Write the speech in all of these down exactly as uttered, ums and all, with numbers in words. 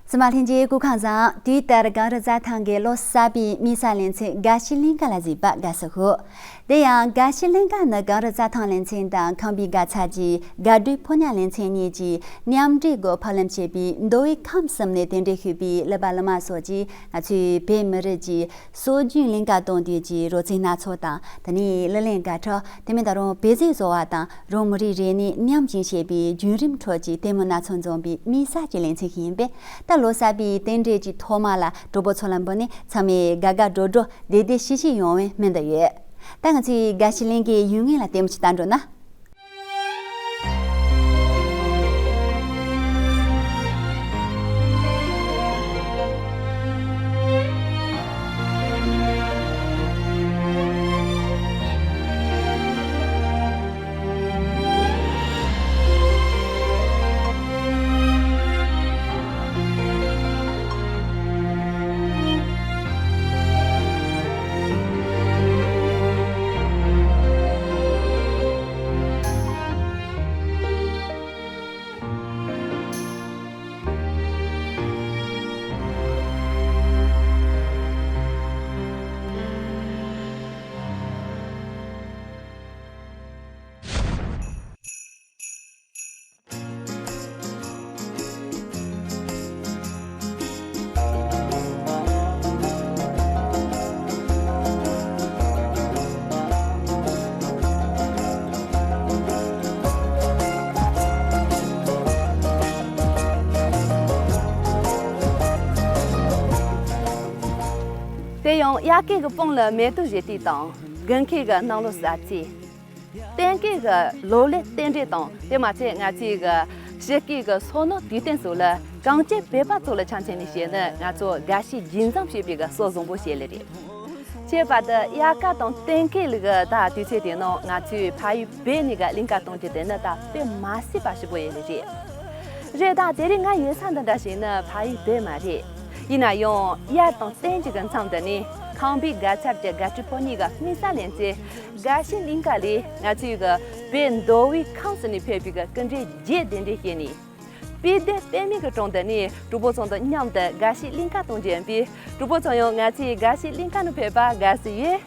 བཙུན་མ་ལྷན་རྒྱས་སྐུ་ཁམས་བཟང་། དུས་ལྟར་གངས་རི་རྩྭ་ཐང་གི་ལོ་གསར་པའི་དམིགས་བསལ་ལེ་ཚན་དགའ་སྐྱིད་གླིང་ཀ་ལ་གཟིགས་པ་དགའ་བསུ་ཞུ། དེ་ཡང་དགའ་སྐྱིད་གླིང་ཀ་ནི་གངས་རི་རྩྭ་ཐང་ལེ་ཚན་དང་ཁམས་པའི་དགའ་ཚལ་གྱི་དགའ་སྤྲོའི་ཕོ་ཉ་ལེ་ཚན་གཉིས་ཀྱིས་མཉམ་འབྲེལ་སྒོས་ཕབ་ལེན་བྱས་པའི་མདོ་དབུས་ཁམས་གསུམ་ནས་གདན་འདྲེན་ཞུས་པའི་གླུ་པ་གླུ་མ་སོགས་ཀྱིས་ང་ཚོའི་བོད་མི་རིགས་ཀྱི་སྲོལ་རྒྱུན་གླིང་ཀ་གཏོང་དུས་ཀྱི་རོལ་རྩེད་སྣ་ཚོགས་དང་། དེ་ནས་གླུ་ལེན་དགའ་སྤྲོ། དེ་མིན་ད་རུང་བོད་ཟས་བཟོ་བ་དང་རོལ་མོ་རིགས་རེ་ནས་མཉམ་སྦྱོང་བྱས་པའི་བརྒྱུད་རིམ་ཁྲོད་ཀྱི་ལྟད་མོ་སྣ་ཚོགས་འཛོམས་པའི་དམིགས་བསལ་གྱི་ལེ་ཚན་ཞིག་ཡིན་པས། ད་ལོ་གསར་པའི་རྟེན་འབྲེལ་གྱི་ཐོག་མ་ལ་གྲོགས་པོ་ཚོ་ལ་འབོད་ནས་ཚང་མས་དགའ་དགའ་སྤྲོ་སྤྲོ་བདེ་བདེ་སྐྱིད་སྐྱིད་ཡོང་བའི་སྨོན་འདུན་ཡོད། ད་ང་ཚོའི་དགའ་སྐྱིད་གླིང་ཀའི་ཡུལ་དངོས་ལ་ལྟད་མོ་ཞིག་ལྟ་འགྲོ་ན། དེ་ཡང་དབྱར་ཁའི་གི་དཔུང་ལ་མེ་ཏོག་བཞད་དུས་དང་། དགུན་ཁའི་གི་གནམ་ལོ་གསར་ཚེས། སྟོན་ཁའི་གི་ལོ་ལེགས་རྟེན་འབྲེལ་དང་། དེ་མ་ཚད་ང་ཚོའི་གི་ཕྱི་སྐྱེས་གི་སོ་ནོ་དུས་སྟོན་སོགས་ལ་གངས་ཅན་བོད་པ་ཚོ་ལ་ཆ་མཚོན་ནས་བཤད་ན། ང་ཚོ་དགའ་སྐྱིད་རྒྱུན་འཛོམས་བྱེད་པའི་གི་སྲོལ་བཟང་པོ་ཞིག་ལ་རེད། ཁྱད་པར་དུ་དབྱར་ཁ་དང་སྟོན་ཁའི་གི་ད་དུས་ཚོད་དེ་ནང་ང་ཚོའི་ཕ་ཡུལ་བོད་ནས་གི་གླིང་ཀ་གཏོང་རྒྱུ་དེ་ནི་ད་དཔེ་མ་སྲིད་པ་ཞིག་པོ་ཡིན་ལེ་རེད། རེད། ད་དེ་རིང་ང་ཡོད་ས་འདི་འདྲ་ཞིག་ནི་ཕ་ཡུལ་བོད་མ་རེད། ཡིན་ན་ཡང་དབྱར་དང་སྟོན་གྱི་གི་མཚམས་འདི་ནས་ཁམས་པའི་དགའ་ཚལ་གྱི་དགའ་སྤྲོའི་ཕོ་ཉའི་གི་དམིགས་བསལ་ལེ་ཚན་དགའ་སྐྱིད་གླིང་ཀ་ལས་ང་ཚོའི་གི་བོད་མདོ་དབུས་ཁམས་གསུམ་ནས་ཕེབས་པའི་གི་སྐུ་མགྲོན་བརྒྱད་གདན་འདྲེན་བྱས་ནས། དཔེ་དེབ་དཔེ་མེད་ཀྱི་དྲུང་དུ་ནས་གྲོགས་པོ་ཚོ་དང་མཉམ་དུ་དགའ་སྐྱིད་གླིང་ཀ་གཏོང་རྒྱུ་ཡིན་པས། གྲོགས་པོ་ཚོ་ཡང་ང་ཚོའི་དགའ་སྐྱིད་གླིང་ཀ་ནང་ཕེབས་པ་དགའ་བསུ་ཡོད།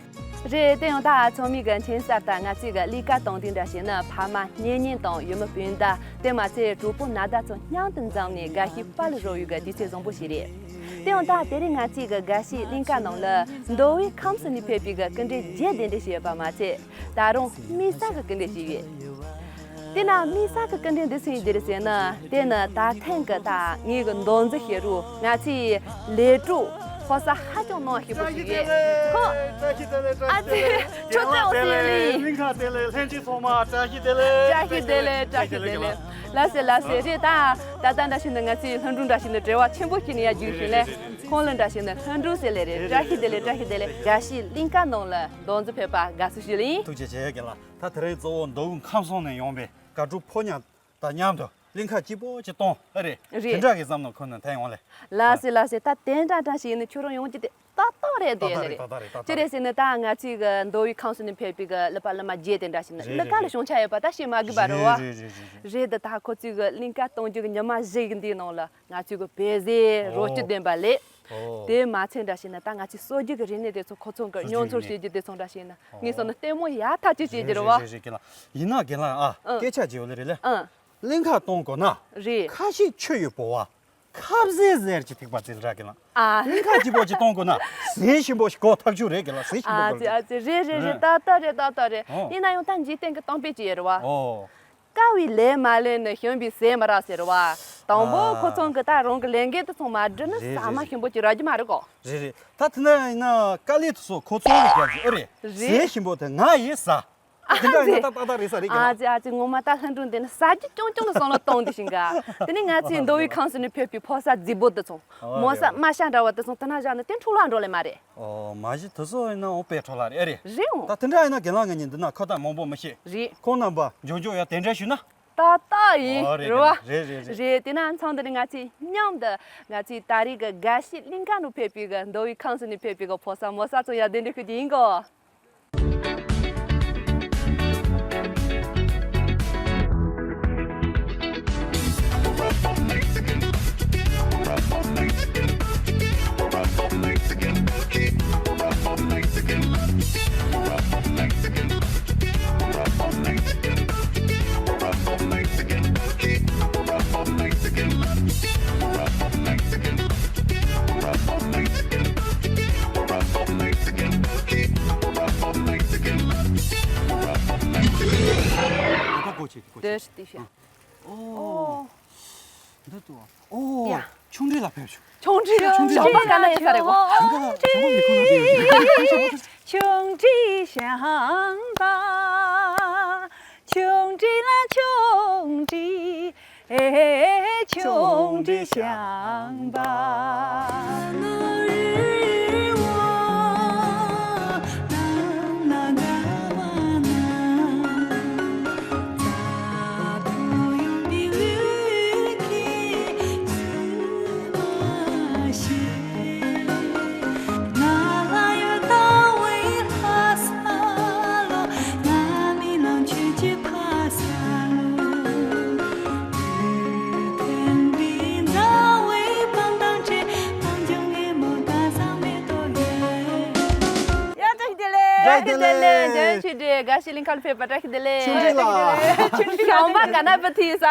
རེད། དེ་ཡང་ད་ཚང་མས་གི་མཁྱེན་གསལ་ལྟར་ང་ཚོའི་གི་གླིང་ཀ་གཏོང་དུས་འདྲ་ཞིག་ནི་ཕ་མ་གཉེན་ཉེ་དང་ཡུལ་མི་སྤུན་ཟླ། དེ་མ་ཚད་གྲོགས་པོ་ན་ཟླ་ཚོ་མཉམ་དུ་འཛོམས་ནས་དགའ་སྐྱིད་དཔལ་རོལ་བའི་གི་དུས་ཚོད་བཟང་པོ་ཞིག་རེད། དེ་ཡང་ད་དེ་རིང་ང་ཚོའི་གི་དགའ་སྐྱིད་གླིང་ཀ་ནང་ལ་མདོ་དབུས་ཁམས་གསུམ་ནས་ཕེབས་པའི་གི་སྐུ་མགྲོན་བརྒྱད་གདན་འདྲེན་བྱས་ཡོད་པ་མ་ཚད། ད་རུང་དམིགས་བསལ་གྱི་སྐུ་མགྲོན་ཞིག་ཡོད། དེ་ན་དམིགས་བསལ་གྱི་སྐུ་མགྲོན་འདི་སུ་ཡིན་རྒྱུ་རེད་ཟེར་ན། དེ་ནི་ད་ཐེངས་ཀྱི་ད་ངའི་གི་མདོ་འཛིན་ཞེ་རུ་ང་ཚོའི་ལས་གྲོགས་ཕོ་གསར་ཧ་ཅང་གནང་བ་ཞིག་པོ་ཞིག་ཡོད། ཁོ། ཨ་ཙི། ཁྱོད་ཚོ་འོ་ཟེར་ལེ། གླིང་ཁ་བདེ་ལེགས། ལྷན་རྒྱས་ཚང་མ་བཀྲ་ཤིས་བདེ་ལེགས། བཀྲ་ཤིས་བདེ་ལེགས། བཀྲ་ཤིས་བདེ་ལེགས། ལགས་སེ་ལགས་སེ། རེད། ད་ད་ལྟ་འདྲ་ཞིག་ནི་ང་ཚོའི་ལྷུན་གྲུབ་འདྲ་ཞིག་ནི་བྲེལ་བ་ཆེན་པོ་བྱས་ནས་ཡར་རྒྱུགས་ཤིང་ལས། ཁོང་ལ་འདྲ་ཞིག་ནི་ལྷུན་གྲུབ་ཟེར་ལེ་རེད། བཀྲ་ཤིས་བདེ་ལེགས། བཀྲ་ཤིས་བདེ་ལེགས། དགའ་སྐྱིད་གླིང་ཀ་ནང་ལ་མདོ་འཛིན་ཕེབས་པ་དགའ་བསུ་ཞུ་ལེ་ཡིན། ཐུགས་རྗེ་ཆེ་རྒན་ལགས། ད་དེ་རིང་གཙོ་བོ་མདོ་དབུས་ཁམས་གསུམ་ནས་ཡོང་པའི་དགའ་སྤྲོ་ཕོ་ཉ་དང་མཉམ་དུ་གླིང་ཁ་སྐྱིད་པོ་ཅིག་གཏོང་ཨ་རེད། རེད། དེ་འདྲ་གི་བསམ་བློ་ཁོ་ནས་འཐེན་ཡོང་ལེ། ལགས་སེ་ལགས་སེ། ད་དེ་འདྲ་འདྲ་ཞིག་ཡིན་ན་ཁྱོད་རང་ཡོང་རྒྱུ་དེ་ཏག་ཏག་རེད། དེ་ཏག་ཏག་རེད། རེད། ཏག་ཏག་རེད། ཅི་རེད་ཟེར་ན་ད་ང་ཚོའི་གི་མདོ་དབུས་ཁམས་གསུམ་ནས་ཕེབས་པའི་གི་གླུ་པ་གླུ་མ་བརྒྱད་དེ་འདྲ་ཞིག་ནི་རེད། གླུ་ག་ལ་ཞོང་ཆ་ཡོད་པ་ད་ཤེས་མ་དགོས་པ་རེད་བ། རེད་རེད་རེད་རེད། རེད། ད་ད་ཁོ་ཚོའི་གི་གླིང་ཀ་གཏོང་རྒྱུ་གི་ཉི་མ་བཞི་ཡི་འདིའི་ནང་ལ། ང་ཚོའི་གི་བོད་ཟས་རོ་ཨོ། སྐྱིད་ལྡན་པ་ལས། ཨོ། དེ་མ་ཚད་འདྲ་ཞིག་ན་ད་ང་ཚོའི་སྲོལ་རྒྱུན་གི་རིག་གནས་དེ་ཚོ་ཁོ་ཚོ་གི་སྲོལ་རྒྱུན་གི་རིག་གནས་དེ་ཚོ་འདྲ་ཞིག་ན་ངས་བསམ་ན་ལྟད་མོ་ཡག་ཐག་ཆོད་ཅིག་རེད་རེད་རེད་བ། རེད་རེད་རྒན་ལགས། ཡིན་ན་རྒན་ལགས་ཨ། ཨང་། སྐད་ཆ་ཅིག་ཡོད་ལེ་རེད་ལེ། ཨང་། གླིང་ཁ་གཏོང་དགོས་ན། རེད། ཁ་ཤས་ཆོས་ཡོད་པོ་བ། ཁབ་ཟས་ཟེར་གྱི་ཐིགས་པ་ཟེར་ར་རྒན་ལགས། ཨ། གླིང་ཁ་སྐྱིད་པོ་ཅིག་གཏོང་དགོས་ན་ཟས་ཞིམ་པོ་ཞིག་དགོས་ཐག་ཆོད་རེད་རྒན་ལགས། ཟས་ཞིམ་པོ་ཨ་དགོས་ཙི་རེད། ཨ་ཙི་རེད་རེད་རེད། ཨང་། ཏག་ཏག་རེད། ཏག་ཏག་རེད། ཨོ། ཡིན་ན་ཡང་ད་འཇིག་རྟེན་གི་གཏམ་དཔེ་ཅིག་ཡོད་རེད་བ། ཨོ། དཀའ་བའི་ལས་མ་ལས་ནི་ཞིམ་པའི་ཟས་མི་རག་ཟེར་བ། དང་པོ་ཨ། ཁོ་ཚོ་གི་ད་རང་གི་ལས་འགན་དེ་ཚོ་མ་འགྲུབ་ན་རེད་ཟ་མ་རེད། ཞིམ་པོ་ཅིག་རག་རྒྱུ་མ་རེད་གོ། རེད་རེད། ད་དེ་འདྲ་ཡིན་ན་དཀའ་ལས་དེ་ཚོ་ཁོ་ཚོ་གི་རྒྱབ་ཀྱི་ཨེ་རེད། རེད། ཟས་ཞིམ་པོ་དེ་ང་ཡིས་ཟ། ཨ་དེ་འདྲ་ཡིན་ན་ཙི། ད་ཏག་ཏག་རེད་ས་རེད་ཀྱི་ཨ་ན། ཙི་ཨ་ཙི། ངོ་མ་ད་ལྷུན་གྲུབ་འདི་ནི་ཟ་རྒྱུ་རྐྱང་རྐྱང་ལ་བསམ་བློ་གཏོང་དེ་ཞིང་ག། དེ་ནས་ང་ཚོའི་མདོ་དབུས་ཁམས་གསུམ་ནས་ཕེབས་པའི་ཕོ་གསར་རྫིག་པོ་དེ་ཚོ། ཨོ་མོ་རེད་ས་རྨ་ཤ་འདྲ་བ་དེ་ཚོ་དེ་ན་བཞག་ན་དེ་འཕྲོ་བརླག་འགྲོ་ལེ་མ་རེད། ཨོ་མ་གཞི་དེ་ཚོ་ཡིན་ན་འོ་དཔེ་འཕྲོ་བརླག་རེད་ཨེ་རེད། རེད་འོང་། ད་དེ་འདྲ་ཡིན་ན་རྒན་ལགས་ང་གཉིས་འདི་ན་ཁ་བརྡ་མང་པོ་མི་བྱེད། རེད། ཁོང་རྣམ་པ་མགྱོགས་མགྱོགས་ཡར་གདན་འདྲེན་ཞུས་ན། ཏག་ཏག་ཡིན། ཨོ་རེད། རེད་བ། རེད་རེད་རེད། རེད། དེ་ན་མཚམས་འདི་ནས་ང་ཚོས་མཉམ་དུ་ང་ཚོའི་ད་རེས་ཀྱི་དགའ་སྐྱིད་གླིང་ཀ་ནང་ཕེབས་པའི་གི་མདོ་དབུས་ཁམས་གསུམ་ནས་ཕེབས་པའི་གི་ཕོ་གསར་མོ་གསར་ཚོ་ཡར་གདན་འདྲེན་ཞུ་རྒྱུ་ཡིན་གོ། 对，是的确。哦，འདི་འདུག་ཨོ། ཡ། ཆུང་འདྲིས་ལ་ཕེབས་ཤོག་ཆུང་འདྲིས་ལ། ཆུང་འདྲིས་ལ། ཞོགས་པ་ག་ན་ཡོད་ས་རེད་གོ། ཞོགས་པ་ཞོགས་པ་མི་ཁོ་ན་ཕེབས། ཆུང་འདྲིས་ཞོགས་པ། ཆུང་འདྲིས་ལ་ཆུང་འདྲིས། ཨེ་ཆུང་འདྲིས་ཞོགས་པ། ཡ། བཀྲ་ཤིས་བདེ་ལེགས། བཀྲ་ཤིས་བདེ་ལེགས། བཀྲ་ཤིས་བདེ་ལེགས། བཀྲ་ཤིས་བདེ་ལེགས། དགའ་བཞི་གླིང་ཁ་ལ་ཕེབས་པ་བཀྲ་ཤིས་བདེ་ལེགས། ཆུང་འདྲིས་ལགས། ཆུང་འདྲིས་ཞོགས་པ་ག་ན་བུ་ཐི་ས།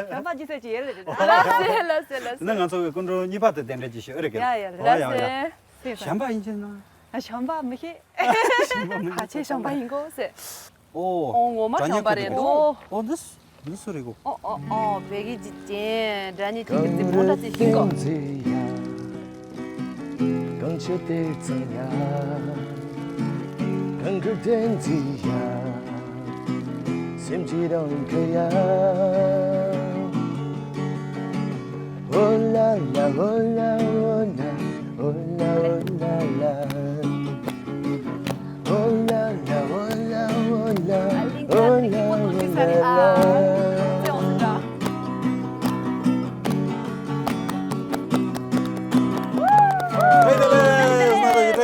ཞོགས་པ་ཅི་ཟེར་གྱི་ཡོད་རེད། ལགས་སེ་ལགས་སེ་ལགས་སེ། ན་ང་ཚོ་གི་སྐུ་མགྲོན་གཉིས་པ་དེ་གདན་འདྲེན་བྱེད་ཤོག་ཨེ་རེད་ཀྱི། ཡ་ཡ། ཨོ་ཡ་ཡ། ལགས་སེ། ཞོགས་པ་ཡིན་གྱི་ན། ཞོགས་པ་མི་ཤེས། ཞོགས་པ་མི་ཤེས། ཕལ་ཆེར་ཞོགས་པ་ཡིན་དགོས་ཟེར། ཨོ། ཨོ་ངོ་མ་ཞོགས་པ་རེད་འདུག་ཨོ་འདི་སུ་འདི་སུ་རེད་གོ། ཨོ་ཨོ་ཨོ་བོད་ཀྱི་འཇིག་རྟེན་སྒྲ་སྙན་ཅིག་གི་རྫིག་པོ་འདྲ་ཅིག་ཤིག་གོ། གངས་ཆེ་གཏེར་མཛེས་ཡ། གངས་དཀར་གདན་མཛེས་ཡ། སེམས་ཀྱི་རང་ཁ་ཡ། ཨོ་ལ་ལ་ཨོ་ལ་ཨོ་ལ་ཨོ་ལ་ཨོ་ལ་ལ། ཨོ་ལ་ལ་ཨོ་ལ་ཨོ་ལ་ཨོ་ལ་ཨོ་ལ་ལ། བཀྲ་ཤིས་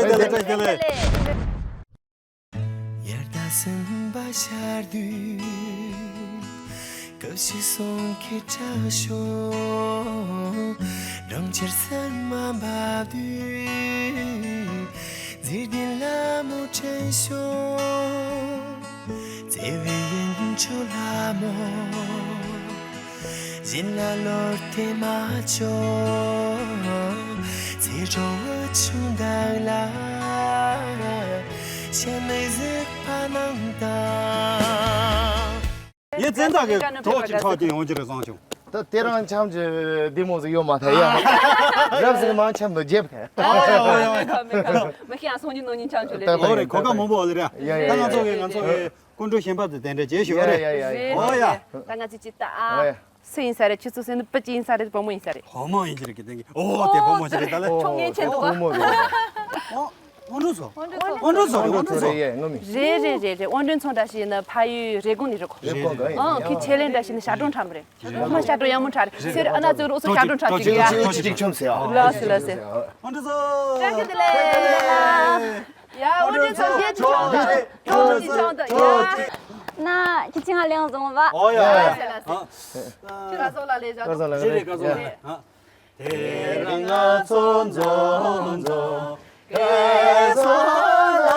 བདེ་ལེགས། བཀྲ་ཤིས་བདེ་ལེགས། ཡར་ཟླ་གསུམ་པ་ཤར་དུས། སྐབས་ཤིག་སོང་ཁེ་དྲག་ཤོག་རང་ཆེར་སེམས་མ་བབས་དུས། མཛེས་ལྡན་ལྷ་མོ་དྲན་ཤོག་བརྩེ་བའི་གཡུ་མཆོག་ལྷ་མོ། བཞིན་ལ་ལོར་དེ་མ་ཆོག་ཚེ་གྲོགས་ཆུང་བདག་ལ། ཤ་མེད་གཟིགས་པ་གནང་དང་། ཡ་བཙན་བདག་གི་གྲོགས་ཀྱི་ཁྲག་ཅན་ཡོང་རྒྱུ་རེད་བཟང་བྱུང་། ད་དེ་རང་འཆམ་གྱི་བདེ་མོ་ཟིག་ཡོད་མ་ཐལ་ཡ། རབ་ཟིག་མང་འཆམ་དུ་རྒྱབ་ཐལ། ཨ་ཡ་ཨ་ཡ་ཨ་ཡ། མི་ཤེས་ཨ་སོང་ཉིན་ནོ་ཉིན་འཆམ་ཆུ་ལེ། ད་ད་ཨོ་རེད་གོ་སྐབས་མང་པོ་ཨོ་ལེ་ར། ཡ་ཡ་ད་ང་ཡ་ཚོ་གི་ཡ། ང་ཚོ་གི་སྐུ་མགྲོན་གཞན་པ་དེ་དེ་འདྲ་བྱེད་ཤོག་ཨ་རེད། ཡ་ཡ་ཡ། ཨོ་ཡ། ད་ང་ཚོ་ཅི་ད་ཨ། ཨོ་ཡ། སུ་ཡིན་ས་རེད། ཁྱེད་ཚོ་སེམས་ནི་སྤུ་ཅི་ཡིན་ས་རེད། བུ་མོ་ཡིན་ས་རེད། བུ་མོ་ཡིན་གྱི་རེད་ཀྱི་དེང་གི། ཨོ་དེ་བུ་མོ་ཞིག་རེད་ད་ལེ། ཆོ་ངན་ཆེན་འདུག་ག་ཨོ་བུ་མོ་རེད། ཨོ། དབང་སྒྲོན་ཚོ། དབང་སྒྲོན་ཚོ་རེད། དབང་སྒྲོན་ཚོ་རེད། ཡ་ངོ་མི། རེད་རེད་རེད་རེད། དབང་སྒྲོན་ཚོ་འདྲ་ཞིག་ཡིན་ན་ཕ་ཡུལ་རེབ་གོང་ནས་རེད་གོ། རེད་རེད་རེད། ཨང་ཁི་ཆེ་ལེན་འདྲ་ཞིག་ནི་ཞག་གྲོང་འཁྲབ་རེད། ཨ་མ་ཞག་གྲོང་ཡག་མོ་འཁྲབ་རེད། ཟེར་ཨ་ན་ཚོའི་རོགས་སུ་ཞག་གྲོང་འཁྲབ་ཅིག་ཡ། ཅིག་ཅིག་ཅིག་ཆོམ་ཟེར་ཨ། ལགས་སོ་ལགས་སོ། དབང་སྒྲོན་ཚོ། བཀྲ་ཤིས་བདེ་ལེགས། ཡ་དབང་སྒྲོན་ཚོ་ཞེ་ཅིག་ཆོག་འདུག་ཆོག་ཅིག་ཆོག་འདུག་ཡ། ན་ཁྱི་ཆེན་ང་ལེན་བཟུང་བ། ཨོ་ཡ་ཡ། ལགས་སོ་ལགས་སོ། ཁྱི་ལ་སོགས་ལ་ལས་བཞག་ལགས་སོ་ལགས་སོ། རེད་རེད་ལགས་སོ་རེད། དེ་རིང་ང་ཚོ་མཛོ་མཛོ་སྐལ་བཟང་ལ།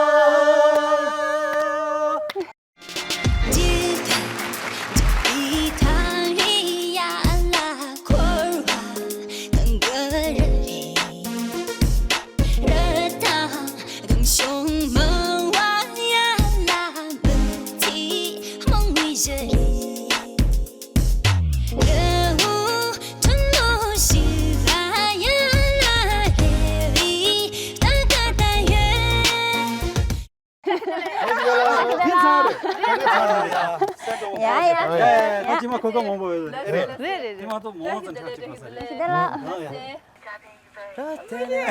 ཡ་ཡ། ད་ཅི་མ་གོ་སྐབས་མང་པོ་ཡོད་རེད། རེད་རེད་ཅི་རེད། མ་གཏོགས་མང་ཙམ་ཆགས་ཅིག་གོ་ས་རེད། དེ་ལ། ད་དེ་ནས།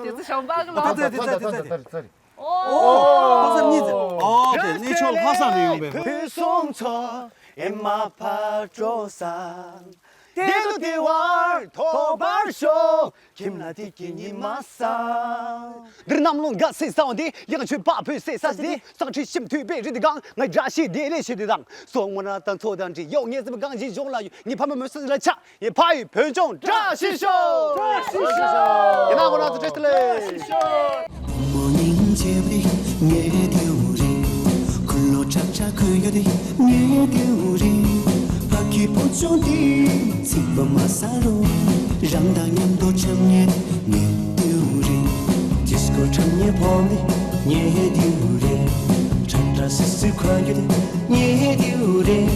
དེ་ཚོ་ཞོགས་པ་གི་ལོ། ད་དེ་དེ་དེ་དེ་དེ། ཨོ། ལྷ་ས་གཉིས་ཚེ། ཨོ་དེ་གནས་མཆོག་ལྷ་ས་ནས་ཡོང་པའི། ཕུན་སུམ་ཚོགས་ཨེ་མ་ཕར་འགྲོ་ས། དེ་ལུ་དེ་བར་ཐོབ་པར་ཤོག་ཁྱིམ་ལ་དེ་གི་ཉི་མ་ས། འདིར་གནམ་ལོ་འགའ་སེ་ས་འོ་དེ་ཡང་ཆོས་པ་བོད་སེ་ས་སེ་དེ་སང་ཁྲི་ཤིམ་ཐུས་པའི་རི་དེ་གང་ང་བཀྲ་ཤིས་བདེ་ལེགས་ཞུ་དེ་དང་སོག་མོ་ན་དང་ཚོ་དང་འདྲི་ཡོག་ངེས་སེམས་གང་ཞིག་གཞུང་ལ་ཡོད་ངེས་ཕ་མ་མོས་སེ་ལ་ཆགས། ཡེ་ཕ་ཡུལ་བོད་ལྗོངས་བཀྲ་ཤིས་ཤོག་བཀྲ་ཤིས་ཤོག་ཡེ་ན་གོ་ན་ཚོ་བཀྲ་ཤིས་བདེ་ལེགས། བཀྲ་ཤིས་ཤོག་ཚུལ་མཁའ་འགྱུར་ཉེ་དུ་རེད།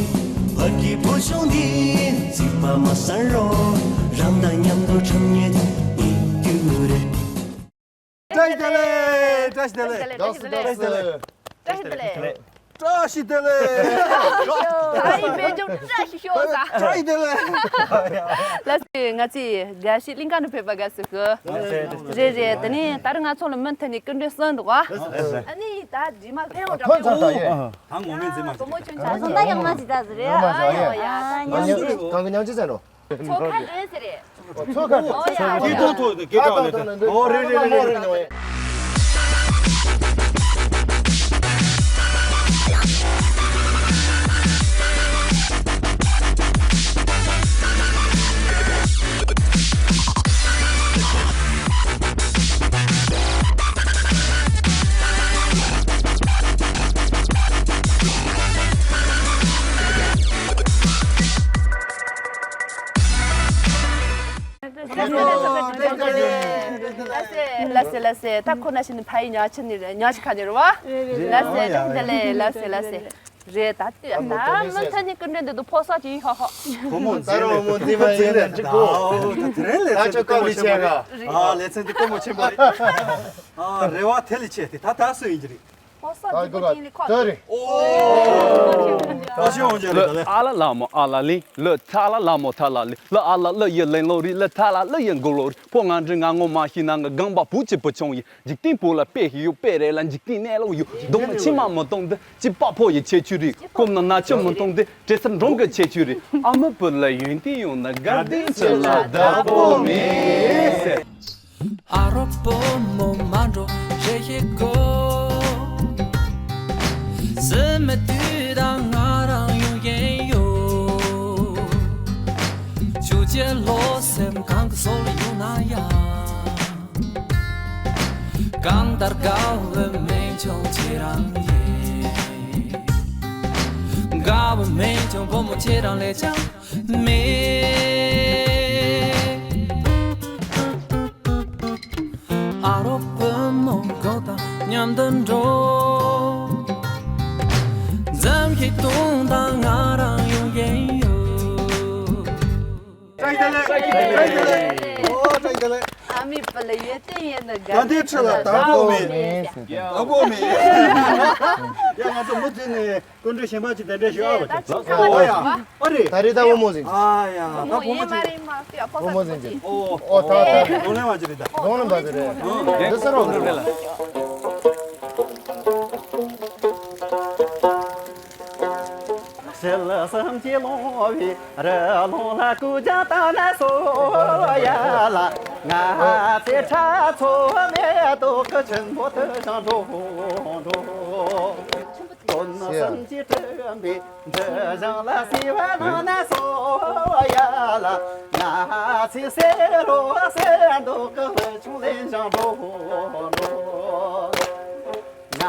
བར་གྱི་བུ་ཆུང་འདི་རྩིག་པ་མ་ཟ་རོགས། རང་དང་མཉམ་དུ་འཁྲབ་ཉེ་དུ་ཉེ་དུ་རེད། བཀྲ་ཤིས་བདེ་ལེགས། བཀྲ་ཤིས་བདེ་ལེགས། བཀྲ་ཤིས་བདེ་ལེགས། བཀྲ་ཤིས་བདེ་ལེགས། བཀྲ་ཤིས་བདེ་ལེགས། བཀྲ་ཤིས་བདེ་ལེགས། ཨ་ཡི་དཔལ་འབྱོར་བཀྲ་ཤིས་ཤོག་ཟེར། བཀྲ་ཤིས་བདེ་ལེགས། ལགས་སེ། ང་ཚོས་དགའ་བཞི་གླིང་ཁ་ནས་ཕེབས་པ་དགའ་བསུ་ཞུ། རེད་རེད། དེ་ནས་ད་རེས་ང་ཚོ་ལ་མུ་མཐུད་ནས་སྐུ་མགྲོན་གསུམ་འདུག་ག་ཨ་ནི་ད་རྗེས་མ་ལྷན་འོང་འདྲ་ཐོན་ཚར་ད་ཡོད། ད་ངོ་མས་འཛིན་མ་བྱེད། བུ་མོ་ཆུང་ཆུང་ད་ཡང་མ་ཅི་ད་ཟེར་རེད། ཨ་ཡོ་ཡ། ཨ་ཉམས་ཞིབ་གང་གི་ཉམས་ཞིབ་ཟེར་རོ། ཚོ་ཁ་འདྲེན་ཟེར་རེད། ཚོ་ཁ་ཨོ་ཡ་ཨོ་ཡ། སྐད་གཏོང་ཐོག་ནས་སྐད་གྲགས་ལས་ད། ཨོ་རེད་རེད་རེད། ལགས་སེ་ལགས་སེ། ད་ཁོ་ན་ཞིག་ནི་ཕ་ཡི་ཉག་ཆ་ནི་རེད། ཉག་ཆ་ཁ་ནི་རེད་བ། ལགས་སེ། བཀྲ་ཤིས་བདེ་ལེགས། ལགས་སེ་ལགས་སེ། རེད་ད་ལྟོས་ད་མུ་མཐུད་ནས་སྐུ་མགྲོན་འདི་དུ་ཕོ་གསར་གྱི་ཡིན་ཤག་ཤག་བུ་མོ་མཛེས་ནས་བུ་མོ་མཛེས་མ་ཡིན་ནས་འགྲིག་གོ། ད་དེ་རིང་ལས་ཚན་འདི་དཀའ་མོ་ཆེན་པོ་རེད། ཨ་ལས་ཚན་འདི་དཀའ་མོ་ཆེན་པོ་རེད། ཨ་རེ་བ་དེ་ལས་ཆེ་དེ་ད་ད་སུ་ཡིན་གྱི་རེད། ཕོ་གསར་གྱི་བུ་ཅན་ལས་ཁོ་ད་རེད། ཨོ། ད་ཤི་འོང་གྱི་རེད་ད་ལས། ཨ་ལ་ལ་མོ་ཨ་ལ་ལི་ལི་ཐ་ལ་ལ་མོ་ཐ་ལ་ལི་ལི་ཨ་ལ་ལི་ཡི་ལེན་ལོ་རི་ལི་ཐ་ལ་ལི་ཡི་མགོ་ལོ་རི། ཕོ་ང་འདྲི་ང་ངོ་མ་ཤི་ན་ང་གང་པ་བུ་གཅིག་བུ་ཆུང་ཡིན། འཇིག་རྟེན་བོད་ལ་དཔེ་ཞིག་ཡོད། དཔེ་རེད་ལ་འཇིག་རྟེན་གནས་ལུགས་ཡོད། གདོང་ནི་མཆི་མ་མི་གཏོང་དུས་སྐྱིད་པ་ཕོ་ཡི་ཁྱད་ཆོས་རེད། སྐོམ་ན་ན་ཆུ་མི་གཏོང་དུས་བྲེ་སེར་འབྲོང་གི་ཁྱད་ཆོས་རེད། ཨ་མ་བུ་ལ་ཡོན་ཏན་ཡོད་ན་དགའ་ལྡན་ཁྲི་ལ་བདག་པོ་མེད་ཟེར། ཨ་རོགས་བུ་མོ་མ་འགྲོ་རེ་ཞིག་གོ། སེམས་མི་དུས་དང་ང་རང་ཡོང་གིན་ཡོད། ཆུ་ཆེ་ལོ་སེམས་གང་གི་སོ་ལ་ཡོང་ན་ཡང་། གང་ལྟར་དགའ་བའི་མིག་ཆུང་ཁྱེད་རང་ཡིན། དགའ་བའི་མིག་ཆུང་བུ་མོ་ཁྱེད་རང་ལས་ཀྱང་མེད། ཨ་རོགས་བུ་མོ་གོ་དང་མཉམ་དུ་འགྲོ། འཛུམ་ཞིག་གཏོང་དང་ང་རང་ཡོང་གིན་ཡོད། བཀྲ་ཤིས་བདེ་ལེགས། བཀྲ་ཤིས་བདེ་ལེགས། ཨོ་བཀྲ་ཤིས་བདེ་ལེགས། ཨ་མའི་བུ་ལ་ཡོན་ཏན་ཡོད་ན་དགའ་ལྡན་ཁྲི་ལ་བདག་པོ་མེད། བདག་པོ་མེད། ཡ་ང་ཚོ་མུ་མཐུད་ནས་སྐུ་མགྲོན་གཞན་པ་ཅིག་གདན་འདྲེན་ཞུ་ཨ་བ་ཅིག་ཨོ་ཡ་ཨ་རེད། ད་རེས་ད་བུ་མོ་ཟིན། ཨ་ཡ་ད་བུ་མོ་ཅིག་བུ་མོ་ཟིན་ཅིག་ཨོ་ད་ད་རྡུང་ལེན་བ་ཅིག་རེད་ད། རྡུང་ལེན་པ་ཅིག་རེད། འདི་ས་རོགས་རེད་ལ། ཞལ་གསུམ་གྱི་ལོང་བའི་རི་ལོང་ལ་སྐུ་རྒྱན་བཏང་ན་སོ་ཡ་ལ། ང་ཚེ་ཁྲ་ཚོ་མེ་ཏོག་གི་ཆུན་པོ་དུ་ཞིང་འགྲོ་འགྲོ། དོན་གསུམ་གྱི་སྤྲིན་པའི་འདི་ཞིང་ལ་སྲིད་པ་ལོང་ན་སོ་ཡ་ལ། ང་ཚེ་སེ་རོ་སེ་མདོག་གི་བུ་ཆུང་ལེན་ཞིང་འགྲོ་འགྲོ། ང་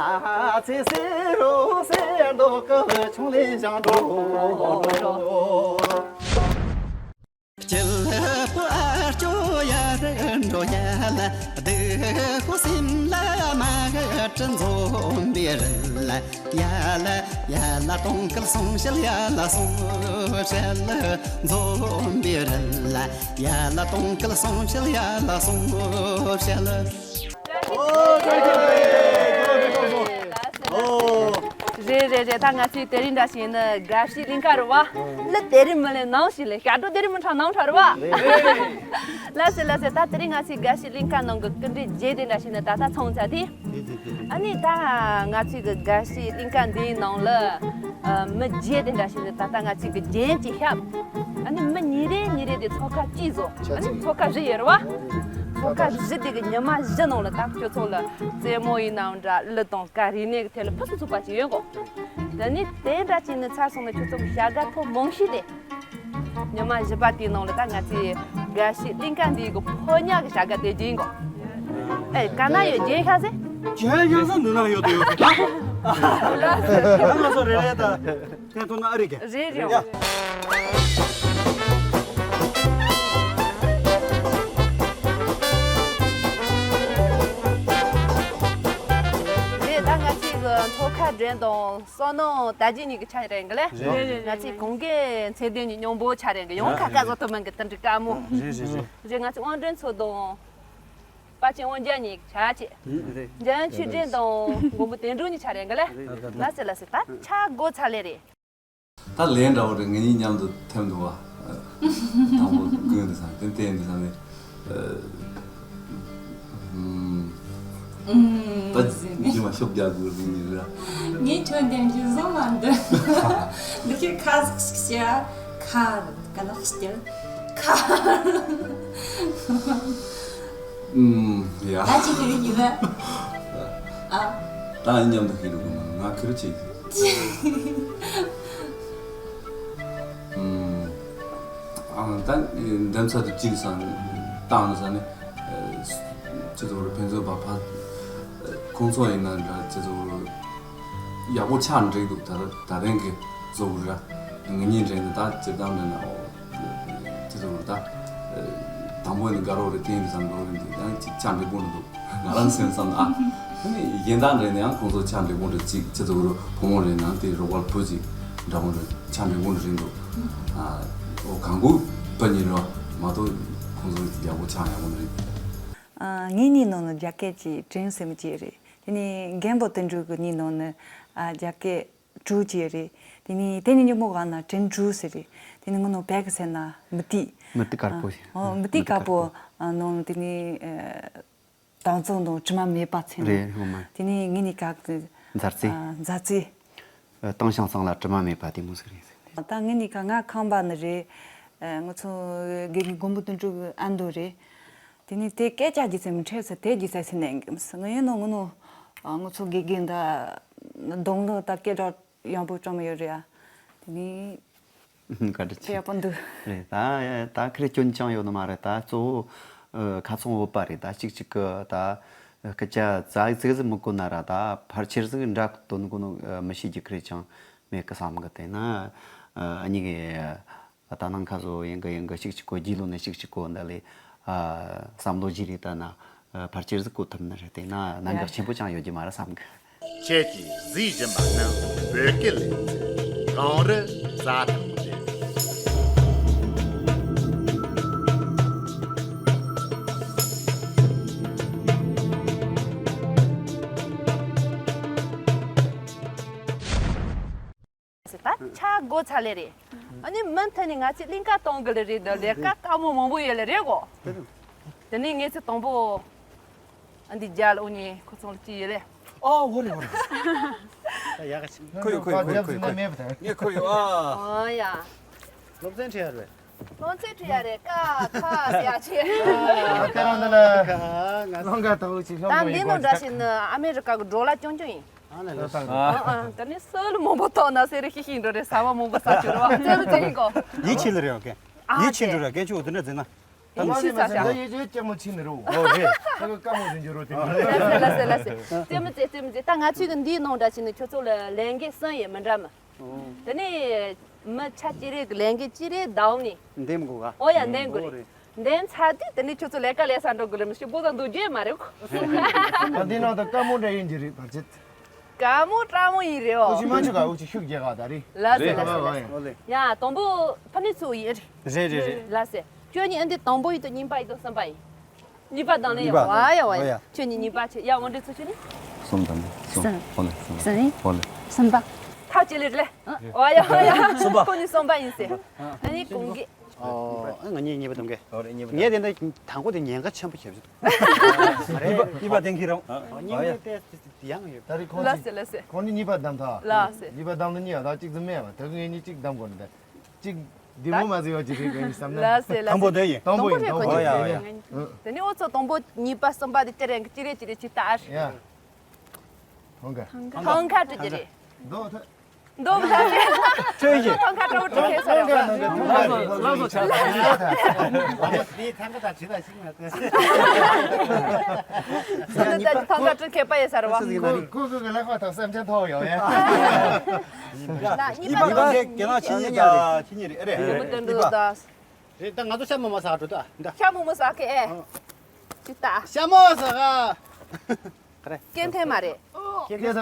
ཚེ་སེ་རོ་སེ་མདོག་གི་བུ་ཆུང་ལེན་ཞིང་འགྲོ། སྐྱིད་པོ་ཨ་སྐྱོ་ཡར་འགྲོ་ཡ་ལ། སྡུག་པོ་སེམས་ལ་མ་དྲན་འཛོམས་པའི་རི་ལ། ཡ་ལ་ཡ་ལ་གཏོང་སྐལ་སོང་ཞལ་ཡ་ལ་སོང་ཞལ། འཛོམས་པའི་རི་ལ་ཡ་ལ་གཏོང་སྐལ་སོང་ཞལ་ཡ་ལ་སོང་ཞལ། ཨོ་ཀྲང་ཀྲང་ཀྲང་། ཨོ། རེད་རེད་རེད། ད་ང་ཚོའི་དེ་རིང་འདྲ་ཞིག་ཡིན་ན་དགའ་བཞི་གླིང་ཁ་རེད་བ། གླུ་དེ་རིང་མི་ལེན་ནང་ཞིག་ལེན། ཞབས་བྲོ་དེ་རིང་མི་འཁྲབ་ནང་འཁྲབ་རེད་བ། ལགས་སེ་ལགས་སེ། ད་དེ་རིང་ང་ཚོའི་དགའ་བཞི་གླིང་ཁ་ནང་གི་སྐུ་མགྲོན་བརྒྱད་དེ་འདྲ་ཞིག་ནི་ད་ལྟ་ཚོང་ཚར་དེ། ཨ་ནི་ད་ང་ཚོའི་གི་དགའ་བཞི་གླིང་ཁ་འདིའི་ནང་ལ་མི་བརྒྱད་དེ་འདྲ་ཞིག་ནི་ད་ལྟ་ང་ཚོའི་གི་རྒྱན་གྱི་ཞབས། ཨ་ནི་མི་ཉིན་རེ་ཉིན་རེ་དེ་ཚོགས་ཁག་གཅིག་བཟོ། ཨ་ནི་ཚོགས་ཁག་བཞི་ཡོད་རེད་བ། ཚོགས་ཁག་བཞི་དེ་གི་ཉི་མ་བཞི་ནང་ལ་ད་ཁྱོད་ཚོ་ལ་རྩེད་མོ་ཡིན་ནའང་འདྲ། གླུ་དང་གར་རིག་གནས་གི་ཐད་ལ་ཕུན་སུམ་ཚོགས་པ་ཅིག་ཡོད་གོ། དེ་ནི་དེ་འདྲ་ཅིག་ནི་ཚར་སོང་ན་ཁྱོད་ཚོ་གི་བྱ་དགའ་ཐོབ་མང་ཤོས་དེ། ཉི་མ་བཞི་པ་དེའི་ནང་ལ་ད་ང་ཚོའི་དགའ་བཞི་གླིང་ཁ་འདིའི་གི་ཕོ་ཉ་གི་བྱ་དགའ་སྟེར་རྒྱུ་ཡིན་གོ། ཨེ་ག་ན་ཡོད་རྒྱན་ཤ་ཟེ། རྒྱན་ཤ་ས་འདི་ན་ཡོད་དུ་ཡོད་གི། ད་ང་ཚོ་རེ་རེ་ད་ཐེན་ཐུང་ན་ཨ་རི་གི། རེད་རེད། ཡ། རེད། ད་ང་ཚོའི་གི་ ལྷོ་ཁ་སྒྲོན་དང་བསོད་ནམས་དར་རྒྱས་གཉིས་ཀྱི་ཆ་རེད་གི་ལེ། རེད། ང་ཚོའི་གུང་གི་མཚན་ལྡན་གྱི་སྙིང་པོ་ཆ་རེད་གི། ཡང་ཁ་ཁ་བཟོ་ཐུབ་མིན་གི་དེ་འདྲའི་དཀའ་མོ། རེད་རེད་རེད། རེད། ང་ཚོའི་དབང་སྒྲོན་མཚོ་དང་དཔལ་ཆེན་དབང་རྒྱལ་གཉིས་ཆ་ཆེ། རེད། འཇམ་དབྱངས་ཆོས་སྒྲོན་དང་མགོན་པོ་དོན་གྲུབ་གཉིས་ཆ་རེད་གི་ལེ། ལགས་སེ་ལགས་སེ། ད་ཆ་བགོ་ཚར་ལེ་རེད། ད་ལན་འདྲ་བོ་རེད། ང་གཉིས་མཉམ་དུ་ཐེམ་འདུག་བ། དང་པོ་ཀུན་འདི་སང་དེ་བལྟས་འདི་སང་ནི། ཨུམ། ད་ཟེར་ནས། ཉི་མ་ཤོག་རྒྱག་དགོས་རེད་ནི་ར། ངས་ཁྱོད་འདེམས་རྒྱུ་བཟོ་མ་འདུག་འདི་ཁྱོད་ཁ་ཟིག་ཞིག་བྱ། ཁ་རུ་ཀ་ལག་སྐྱིལ། ཁ། ཨུམ། ཡ། ད་ཅི་ཁེ་རེ་ཡིན་པ། ཨ། ད་ཨ་མཉམ་དུ་ཁེ་རེ་དགོས་མ། ང་ཁེ་རེ་བྱེད་ཀྱི། ཨུམ། ཨ། ད་འདེམས་ཚར་དུས་གཅིག་སང་བཏང་ནས་ས་ནས་ཁྱེད་ཚོ་ཕན་ཚུན་བ་ཕ་ཁོང་ཚོ་ཡིན་ན་འདྲ། ཁྱེད་ཚོ་ཡག་པོ་ཆགས་འགྲིག་འདུག་ད་ད་རིང་གི་བཟོ་དགོས་ར། ང་གཉིས་འདྲེན་ནས་ད་སྤྱིར་བཏང་འདྲེན་ན། ཨོ། དེ་ཚོ་ད་དང་པོ་ནི་དགའ་རོགས་རེད། དེ་ཡིན་བསམ་རོགས་རེད་འདུག་ཡང་ཅིག་ཆགས་འགྲིག་པོ་འདུག་ང་རང་སེམས་བསམ་ན། ཨ་ནི་གཞན་དག་འདྲེན་ན་ཡང་ཁོང་ཚོ་ཆགས་འགྲིག་པོ་འདུག་ཅིག་ཁྱེད་ཚོ་རུ་བུ་མོ་རེད་ན་དེ་རོགས་པ་བུ་ཅིག་འདྲ་པོ་རེད། ཆགས་འགྲིག་པོ་འདུག་རེད་འདུག་ཨ། ཨོ། གང་གུ་བུ་གཉིས་རོ་མ་གཏོགས་ཁོང་ཚོ་ཡག་པོ་ཆགས་ཡག་པོ་རེད། ཨ། ངའི་གཉིས་ནང་ནས་རྒྱ་སྐད་ཀྱི་དྲན་སེམས་ཀྱི་རེད། དེ་ནས་རྒན་པོ་དོན་གྲུབ་ཀྱི་གཉིས་ནང་ནས། ཨ། རྒྱ་སྐད་གྲུ་ཅེས་རེད། དེ་ནས་དེ་ནས་ཉིན་མོ་གང་ན་དྲན་གྲུ་ཟེར་རེད། དེ་ནས་ངོ་ནོ་བད་གི་ཟེར་ན་མི་ཏི། མི་ཏི་དཀར་པོ། ཨ། ཨོ། མི་ཏི་དཀར་པོ། ཨ། ནང་དེ་ནས། ཨ། དང་ཚོ་དང་དྲི་མ་མེད་པ་ཚེ་ནང་། རེད། ངོ་མ། དེ་ནས་ངེད་གཉིས་ཀ་གི་མཛའ་བརྩེ། ཨ། མཛའ་བརྩེ། ཨ། དང་ཞང་སང་ལ་དྲི་མ་མེད་པ་དེ་མོ་ཟིག་རེད། ད་ངེད་གཉིས་ཀ་ང་ཁང་པ་ནི་རེད། ཨ། ང་ཚོ་དགེ་རྒན་མགོན་པོ་དོན་གྲུབ་ཨ་མདོ་རེད། དེ་ནས་དེ་སྐད་ཆ་རྒྱུ་ཚད་མི་འཕྲད་ཟེར། དེ་རྒྱུ་ཚད་ཟེར་ནས་གི་མི་སྲིད། ང་ཡིན་ནོ་ངུ་ནོ། ཨ། ང་ཚོ་དགེ་རྒན་ད་གདོང་ལ་ད་སྐད་གྲགས་ཡངས་པོ་བཅོམ་ཡོད་རེད་ཨ། དེ་ནས་བཀའ་དྲིན་ཆེ། ཡག་པོ་འདུག་རེད། ད་ད་ཁེར་སྐྱོན་ཅང་ཡོད་ནི་མ་རེད། ད་གཙོ་བོ་ཨ་ཁ་ཚོན་བོད་པ་རེད། ད་གཅིག་གཅིག་གི་ད་སྐད་ཆ་ཙག་ཙིག་ཟིག་མི་གོ་ན་ར། ད་ཕལ་ཆེར་ཟིག་འདྲ་དོན་གོ་ནོ་མི་ཤེས་རྒྱུ་ཁེར་ཅང་མེད་གི་བསམ་གི། དེ་ན་ཨ་ནི་གི་ད་ནང་ཁ་བཟོ་ཡིན་གི་ཡིན་གི་གཅིག་གཅིག་གོ། རྒྱུས་ལོན་ནས་གཅིག་གཅིག་གོ་འདི་ལས་ཨ་བསམ་བློ་བཞི་རེ་བཏང་ན་ཨ་ཕལ་ཆེར་ཟིག་གོ་ཐུབ་ནི་རེད། དེ་ན་གནད་འགག་ཆེན་པོ་ཅང་ཡོད་རྒྱུ་མ་རེད་བསམ་གི། ཁྱེད་ཀྱིས་གཟིགས་བཞིན་པ་ནི་བོད་སྐད་ལས་ཚན་གངས་རི་རྩྭ་ཐང་རེད། ཟེར། ད་ཆ་བགོ་ཚར་ལེ་རེད། ཨ་ནི་མུ་མཐུད་ནས་ང་ཚོས་གླིང་ཀ་གཏོང་གི་ལེ་རེད། འདི་ལས་ཀ་དཀའ་མོ་མང་པོ་ཡོད་ལེ་རེད་གོ། དེ་ནས་ངེད་ཚོས་དང་པོ་ཨ་འདི་རྒྱ་ལ་འོ་ནི་ཁོ་ཚང་ལ་ཅི་ཡོད་ལེ། ཨོ། འོ་རེད་འོ་རེད། ད་ཡག་ག་ཅིག་ཁོ་ཡོད་ཁོ་ཡོད་ཁོ་ཡོད་ཁོ་ཡོད། ངས་ཁོ་ཡོད་ཨ། ཨོ་ཡ། སློབ་ཚན་ཁྲིད་ཡ་རེད། སློབ་ཚན་ཁྲིད་ཡ་རེད། ཀ་ཁ་ཟེར་ཡ་ཆེ། ཁ་རང་འདི་ལ་ཁ་ང་ལོང་ག་ཐོག་ཅིག་ད་སློབ་འདི་ནང་འདྲ་ཞིག་ནི་ཨ་མེ་རི་ཀ་གི་ཌོ་ལར་རྐྱང་རྐྱང་ཡིན། ཨ་ལ་ལ། ཨ་ཨ། ད་ནི་སུ་ལ་མང་པོ་ཐོག་ན་སེ་རི་ཤི་ཤི་འགྲོ་རེད། ཟ་བ་མང་པོ་ཟ་ཆོག་རེད་བ། རྩེད་མོ་རྩེ་ཡིན་གོ། ཡིད་ཆེས་ལ་རེད་བ་ཀན། ཨ་ཡིད་ཆེས་ཅེ་འགྲོ་ར་ཀན་ཆུ་འོ་དེ་འདྲ་ཟེར་ན། ད་ཡིད་ཆེས་ས་ཤ། ད་ཡིད་ཆེས་ལྕེ་མོ་ཆེ་ནི་རོ། ཨོ་རེད། ད་གི་ཀ་མོ་ཟིན་རྒྱུ་རོ་དེ་ནི། ལ་སེ་ལ་སེ་ལ་སེ། རྩེད་མོ་རྩེ་རྩེད་མོ་རྩེ། ད་ང་ཚོའི་གི་འདིའི་ནང་འདྲ་ཞིག་ནི་ཁྱོད་ཚོ་ལ་ལས་འགན་གསུམ་ཡོད་མི་འདྲ་མི། དེ་ནས་མི་ཆ་གཅིག་རེ་གི་ལས་འགན་གཅིག་རེ་བདའ་འོང་ནི། འདེམས་དགོས་ག་ཨོ་ཡ། འདེམས་དགོས་རེད། འདེམས་ཚར་དུས་དེ་ནས་ཁྱོད་ཚོ་ལས་ཀ་ལས་ས་འགྲོ་དགོས་རེད། མི་ཤི་བོ་ད་འདུག་རྒྱུ་མ་རེད་གོ། ད་འདི་ནང་ད་དཀའ་མོ་འདྲ་ཡིན་གྱི་རེད་བར་ཆད། དཀའ་མོ་དྲག་མོ་ཡིན་རེད་ཨོ། ཨུ་ཆི་མ་ཆུ་ག་ཨུ་ཆི་ཤུགས་རྒྱག་ག་ད་རེད། ལ་སེ་ལ་སེ་ལ་སེ། ཡ་དང་པོ་ཕ་ནི་ཚུ་ཡིན་རེད། རེད་རེད་རེད། ལ་སེ། ཁྱོད་གཉིས་ཨ་འདི་དང་པོ་ཡིན་དང་གཉིས་པ་ཡིན་དང་གསུམ་པ་ཡིན། གཉིས་པ་དང་ལེན་ཡ། གཉིས་པ། ཝ་ཡ་ཝ་ཡ། ཁྱོད་གཉིས་གཉིས་པ་ཆེ་ཡ། འོ་འདྲི་ཚུ་ཁྱོད་གཉིས། གསུམ་དང་གསུམ། གསུམ། ཨོ་ལེ་གསུམ། གསུམ་ཡིན། ཨོ་ལེ་གསུམ། གསུམ་པ། ཐག་ཅི་ལེ་ལེ། ཝ་ཡ་ཝ་ཡ། གསུམ་པ། ཁོ་གཉིས་གསུམ་པ་ཡིན་ཟེར། ཨ་ནི་གུང་གི། ཨོ། ཨ་ང་གཉིས་གཉིས་པ་དང་གི། ཨོ་རེད། གཉིས་པ་ངས་དང་དེ་འདྲ་དང་པོ་དེ་ཉེན་ཁ་ཆེན་པོ་ཁྱབ་ཆུ། གཉིས་པ་གཉིས་པ་དེང་གི་རང་། གཉིས་པ་དེ་ཡང་ཡོད། ད་རེས་ཁོང་ལ་སེ་ལ་སེ། ཁོང་གཉིས་གཉིས་པ་བདམས་ཐལ། ལ་སེ། གཉིས་པ་བདམས་ན་གཉིས་ཡ་ད་གཅིག་ཙམ་མེད་པ། ད་གི་ངས་གཉིས་གཅིག་བདམས་དགོས་ནི་ད། གཅིག་འདི་མོ་མ་ཟིག་ཡོད་ཀྱི་རེད་གི་བསམ་ན། ལ་སེ་ལ་སེ། དང་པོ་དེ་ཡིན། དང་པོ་ཡིན། དང་པོ་རེད་ཁོ་གཉིས། ཡ་ཡ་ཡ། དེ་ནི་འུ་ཚོ་དང་པོ་གཉིས་པ་གསུམ་པ་དེ་ཅི་རེད་ཅི་རེད་ཅི་རེད་ཅི་ལྟ་ཨ་ཤི། ཡ། ཐང་ག་ཐང་ག་སྤྲི་ཅི་རེད། མདོ་ཐ། མདོ་མི་ཐ་ཅི། ཆོས་ཀྱི། ཐང་ག་སྤྲ་བོ་སྤྲི་ཁེ་ས་རེད། ལགས་སོ་ལགས་སོ་ཆ། དེ་ཐང་ག་ད་ཇི་ལ་ཞིག་ན་དེ། ཐང་ག་སྤྲི་ཁེ་པ་ཡེ་ས་རེད་བ། ཁོ་ཁོ་གི་ལག་པ་ཐོག་སེམས་ཅན་ཐོག་ཡོང་ཡ། ཡིན་པ་དང་གི་ཁྱེད་རང་ཆི་ཉི་ད་ཆི་ཉི་རེད་ཨེ་རེད། མི་དོན་འགྲོ་ད། རེད་ད་ང་ཚོ་ཤ་མོ་མ་ཟ་འགྲོ་ད་འདྲ། ཤ་མོ་མོ་ཟ་གི་ཨེ། ཅི་ད། ཤ་མོ་ཟ་ག་ག་རེ། སྐྱེ་འཐེན་མ་རེད། སྐྱེ་ཟ།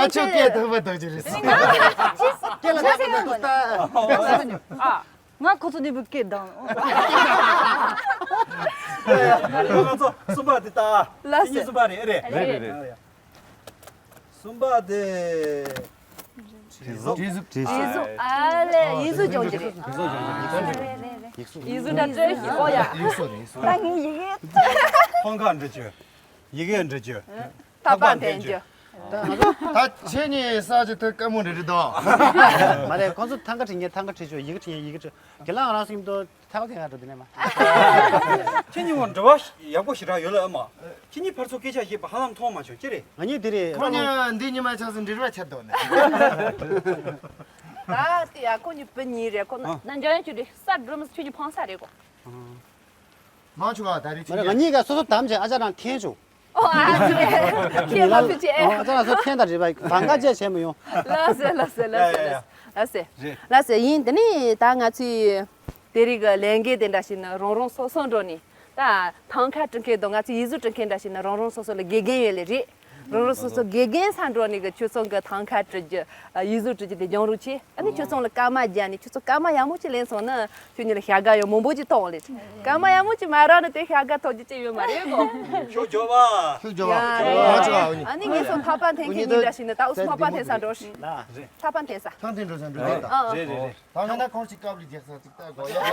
ད་ཆོ་སྐད་ཐོག་མ་ཐོག་ཅིག་རེད། སྐད་ལ་ད་ད་ད་ད། ཨ། ང་ཁོ་ཚོ་ནི་བུ་སྐད་དང་། ང་ཚོ་གསུམ་པ་དེ་ལྟ། ལགས་སོ། ཁྱེད་གཉིས་གསུམ་པ་རེད། ཨེ་རེད། རེད་རེད་རེད། གསུམ་པ་དེ། བྲིས་གཟུགས། བྲིས་གཟུགས། བྲིས་གཟུགས། ཨ་ལས། ཡིག་གཟུགས་སྦྱོང་རྒྱུ་རེད། ཡིག་གཟུགས་སྦྱོང་རྒྱུ་རེད། ཡིག་གཟུགས། ཡིག་གཟུགས་འདྲ་སྤྲོད་ཤིག་ཨོ་ཡ། ཡིག་གཟུགས་རེད། ཡིག་གཟུགས། ད་ངའི་ཡི་གེ། ཁོང་ཁ་འབྲི་རྒྱུ། ཡི་གེ་འབྲི་རྒྱུ། ཐག་པ་འཐེན་རྒྱུ། ད་ང་ཚོ་ད་ཁྱེད་གཉིས་ས་ཆ་ཐོག་དཀའ་མོ་རེ་རེད་དོ། མ་རེད། ཁོང་ཚོ་ཐང་ག་བྲིས་མཁན་ཐང་ག་བྲིས་ཆོག་ཡི་གེ་བྲིས་མཁན་ཡི་གེ་བྲིས། དེ་ལ་ང་རང་སེམས་དོ་ཐག་པ་འཐེན་ག་འགྲོ་དེ་ནས་མ། ཁྱེད་གཉིས་པོ་འབྲེལ་བ་ཡག་པོ་ཞེ་དྲག་ཡོད་ལ་ཨེ་མ། ཁྱེད་གཉིས་ཕར་ཚུར་སྐད་ཆ་བཤད་པ་ཧ་ལམ་མཐོང་མ་བྱུང་ཅི་རེད། ང་གཉིས་དེ་རེད། ཁོང་གཉིས་འདི་ཉི་མ་ཆགས་སུ་འབྲེལ་བ་ཆད་འདུག་ནས། ད་དེ་ཡ་ཁོང་གཉིས་བུ་གཉིས་རེད། ཁོ་ན་ན་འཇམ་ཡང་ཆུ་རེད། ས་སྒྲོམ་ཁྱོད་ཀྱི་ཕང་ས་རེད་གོ། མང་ཆུང་བ་ད་རེས་མ་རེད། ང་གཉིས་ཀ་སོ་སོ་དམ་བྱས་ཨ་ཅག་རང་འཐེན་བྱུང་། ཨོ་ཨ་ཙི་རེད། ཁྱེད་ལ་ཕུ་ཆེ། ཨ་ཅག་རང་སོ་འཐེན་ད་རེད་པ། བང་ག་བཅས་བྱས་མི་ཡོང་། ལགས་སེ་ལགས་སེ་ལགས་སེ་ལགས་སེ། རེད། ལགས་སེ་ཡིན། དེ་ནས་ད་ང་ཚོས་དེ་རིང་གི་ལས་འགུལ་དེ་འདྲ་ཞིག་ནི་རང་རང་སོ་སོ་འགྲོ་ནས། ད་ཐང་ཁ་བྲི་མཁན་དང་ང་ཚོས་ཡིག་གཟུགས་བྲི་མཁན་འདྲ་ཞིག་ནི་རང་རང་སོ་སོ་ལ་དགེ་རྒན་ཡོད་ལེ་རེད། རང་རང་སོ་སོ་དགེ་རྒན་ས་འགྲོ་ནས་གི་ཁྱོད་ཚོ་གི་ཐང་ཁ་བྲི་རྒྱུ། ཡིག་གཟུགས་བྲི་རྒྱུ་དེ་སྦྱོང་རོགས་བྱེད། ཨ་ནི་ཁྱོད་ཚོ་ལ་སྐར་མ་བརྒྱབ་ནས་ཁྱོད་ཚོ་སྐར་མ་ཡག་མོ་ཅིག་ལེན་སོང་ན་ཁྱོད་གཉིས་ལ་ཞྭ་སྒ་ཡང་མང་པོ་ཅིག་གཏོང་ལེ། སྐར་མ་ཡག་མོ་ཅིག་མ་རག་ན་དེ་ཞྭ་སྒ་ཐོབ་རྒྱུ་ཅིག་ཡོད་མ་རེད་གོ། ཤུགས་རྒྱོབ་པ། ཤུགས་རྒྱོབ་པ། ཡ། མ་ཆོག་ཨ་ནི། ཨ་ནི་ངས་སོ་ཐག་པ་འཐེན་མཁན་གཉིས་འདྲ་ཞིག་ནི་ད་འུ་ཚོ་ཐག་པ་འཐེན་ས་འགྲོ་ཤིག་ཐག་པ་འཐེན་ས། ཐང་འཐེན་འགྲོ་ས་འགྲོ་རེད། ཨ། རེད་རེད་རེད། ད་ང་ད་ཁོང་ཞིག་སྐབས་ལ་རྒྱག་ས་ཅིག་ལྟ་དགོས། ཨ་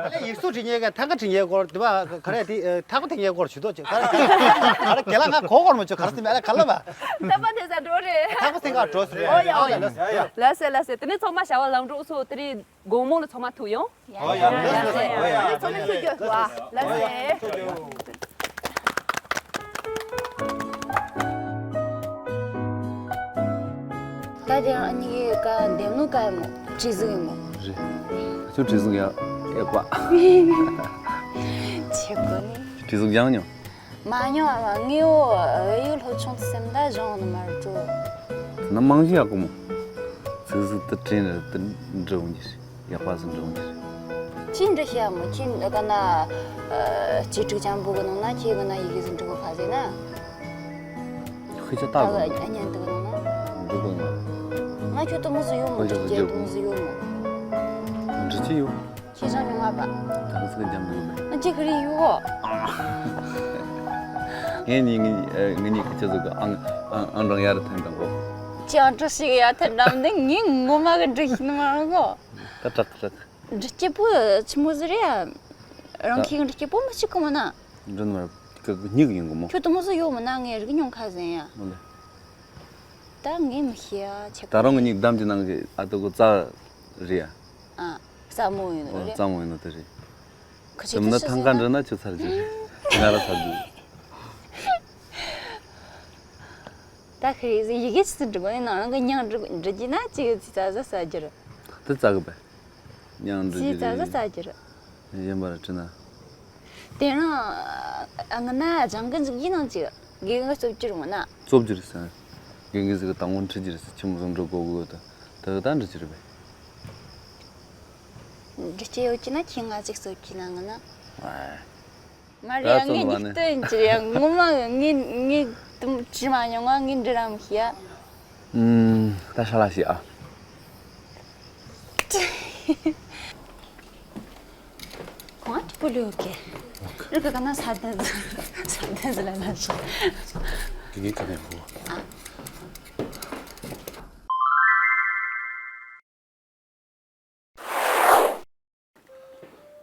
ལས་ཡིག་གཟུགས་བྲིས་མཁན་ག་ཐང་ག་བྲིས་མཁན་སྐོར་དེ་བ་ག་རེ་དེ་ཐག་པ་འཐེན་མཁན་སྐོར་ཇུས་གཏོགས་ཅིག་ག་རེ་ག་རེ་ག་རེ་ག་ལ་ང་གོ་སྐོར་མ་བྱུང་། ག་རེ་ཟེར་མེད་ལ་ག་ལ་བ། ཐག་པ་འཐེན་ས་འགྲོ་རེད། ཐག་པ་འཐེན་ག་འགྲོ་ཟེར་རེད། ཨོ་ཡ་ཨོ་ཡ། ལགས་སེ་ལགས་སེ། དེ་ནས་ཚང་མ་བྱ་བ་ལམ་འགྲོ། འུ་ཚོ་དེ་རིང་དགོང་མོ་ལ་ཚང་མ་ཐུག་ཡོང་། ཨོ་ཡ། ལགས་སེ། ཨོ་ཡ། ཚང་མ་ཐུག་རྒྱུ་བ། ལགས་སེ། ད་དེ་རང་གཉིས་ཀའི་བཀའ་འདེམས་ནོ་བཀའ་ཡིན་མོ། བྲིས་གཟུགས་ཡིན་མོ། རེད། ཁྱོད་བྲིས་གཟུགས་ཡང་ཨེ་པ། ཆེ་གོ་ནི། བྲིས་གཟུགས་སྦྱངས་མྱོང་། མ་མྱོང་ཨ་མ། ངའི་འོ་ཡུལ་སློབ་ཆུང་དུ་སེམས་ད་སྦྱངས་ནི་མ་རེད་དོ། ན་མང་ཤོས་ཡག་གོ་མོ། ཚིག་གཟུགས་དུ་དྲན་རེད་དུ་འབྲི་འོང་གི་རེད། ཡག་པ་ཟིག་འབྲི་འོང་གི་རེད། ཁྱེད་འདྲ་ཤེས་ཡ་མོ། ཁྱེད་ག་ན་སྐྱིད་སྒྲིག་ཅང་པོ་གི་ནང་ན་ཁྱེད་གི་ན་ཡི་གེ་ཟིག་འབྲི་གོ་ཕ་ཟེ་ན། ཤི་ཆ་ལྟ་ད་གི་གི་ཨ་ཉན་དུ་གི་ནང་ན། འབྲི་གོ་ང་། ང་ཁྱོད་དུ་མོ་ཟིག་ཡོད་མོ། ཁོ་འབྲི་ཁྱོད་ཀྱི་དུ་མོ་ཟིག་ཡོད་མོ། འབྲི་ཅི་ཡོད། ཁྱེད་ཅང་མྱོང་ང་པ། ད་གི་ཟིག་འཇམ་ཡོད་མེད། ཨ་ཅི་ཁི་རི་ཡོད་གོ། ངས་ནི་ངི་ངི་ནི་ཁི་ཆ་ཟིག་གི་ཨང་ཨང་ཨང་གྲངས་ཡར་ཐོན་དང་གོ། ཅི་ཨང་གྲངས་ཤིག་ཡར་ཐོན་དང་འདི་ངས་ངོ་མ་གི་འབྲི་ཤེས་ནི་མ་རེད་གོ། ད་དྲག་དྲག་འབྲི་སྐྱིད་པོ་ཆི་མོ་ཟིག་རེད་ཡ། རང་ད་ཁྱེད་ཀྱི་འབྲི་སྐྱིད་པོ་མི་གཅིག་གི་མོ་ན། འབྲི་ནི་མ་རེད། ཀ་ཀ་སྙིགས་ཡིན་གི་མོ། ཁྱོད་དུ་མོ་ཟིག་ཡོད་མོ་ན་ངས་རིག་མྱོང་ཁ་ཟན་ཡ། མོ་ལེ། ད་ངས་མི་ཤེས་ཡ་ཆེ། ད་རུང་ངི་གཉིས་གདམ་གྱི་ནང་གི་ཨ་ཏོ་གི་རྩ་རེད་ཡ། ཨ། རྩ་མོ་ཡིན་ནོ་ཨོ་རེད། རྩ་མོ་ཡིན་ནོ་དེ་རེད། ཁ་ཆེ་དེ་མིན་ན་ཐང་ཀ་འདྲི་ན་ཁྱོད་ཚར་རྒྱུ་རེད། ང་ར་ཚར་རྒྱུ་རེད། ད་ཁི་རེད་ཟེར་ཡི་གེ་ཆི་ཟིག་འབྲི་དགོས་ནི་ནང་རང་གི་མྱིང་འབྲི་འབྲི་རྒྱུ་ན་ཅིག་ཙི་ཙ་ཟ་ཟ་རྒྱུ་རེད། དེ་ཙ་གི་པས། མྱིང་འབྲི་ཙི་རྒྱུ་ཙ་ཟ་རེད། ཟ་རྒྱུ་རེད། གཞན་པ་ར་བྲིས་ན། དེ་རང་ཨ་ང་ན་སྦྱང་གི་འཇུག་གི་ནང་ཅིག་དགེ་རྒན་གི་རྩོབ་རྒྱུ་རེད་མོ་ན། རྩོབ་རྒྱུ་རེད་ཟེར། དགེ་རྒན་ཟིག་གི་དང་པོ་འཁྲིད་རྒྱུ་རེད་ཟེར། ཆི་མོ་ཟིག་འབྲི་དགོས་གི་ཡོད་ད། དེ་གི་ད་འབྲི་རྒྱུ་རེད་པས། འབྲི་རྒྱུ་ཡོད་ཀྱི་ན་ཁྱེད་ང་ཅིག་རྩོབ་ཀྱི་ན་ང་ན། ཨ། མ་རེད་ཡ། ད་ངས་རྩོམ་པ་ནི་འཇིག་རྟེན་གྱི་ཡ་ངོ་མ་ངས་ངས་དུམ་བྲིས་མ་མྱོང་ང་ངས་འབྲི་ར་མི་ཤེས་ཡ། ཨུམ། ད་ཧྲ་ལ་ཞིག་ཨ། ཁོང་ཨ་ཏི་པུ་ལུ་ཀེ། རི་ཀ་ཀ་ན་ས་དན་ས་དན་ཟི་ལ་ན་ཤི། དེ་གའི་ཀ་ནས་ཧུ། ཨ།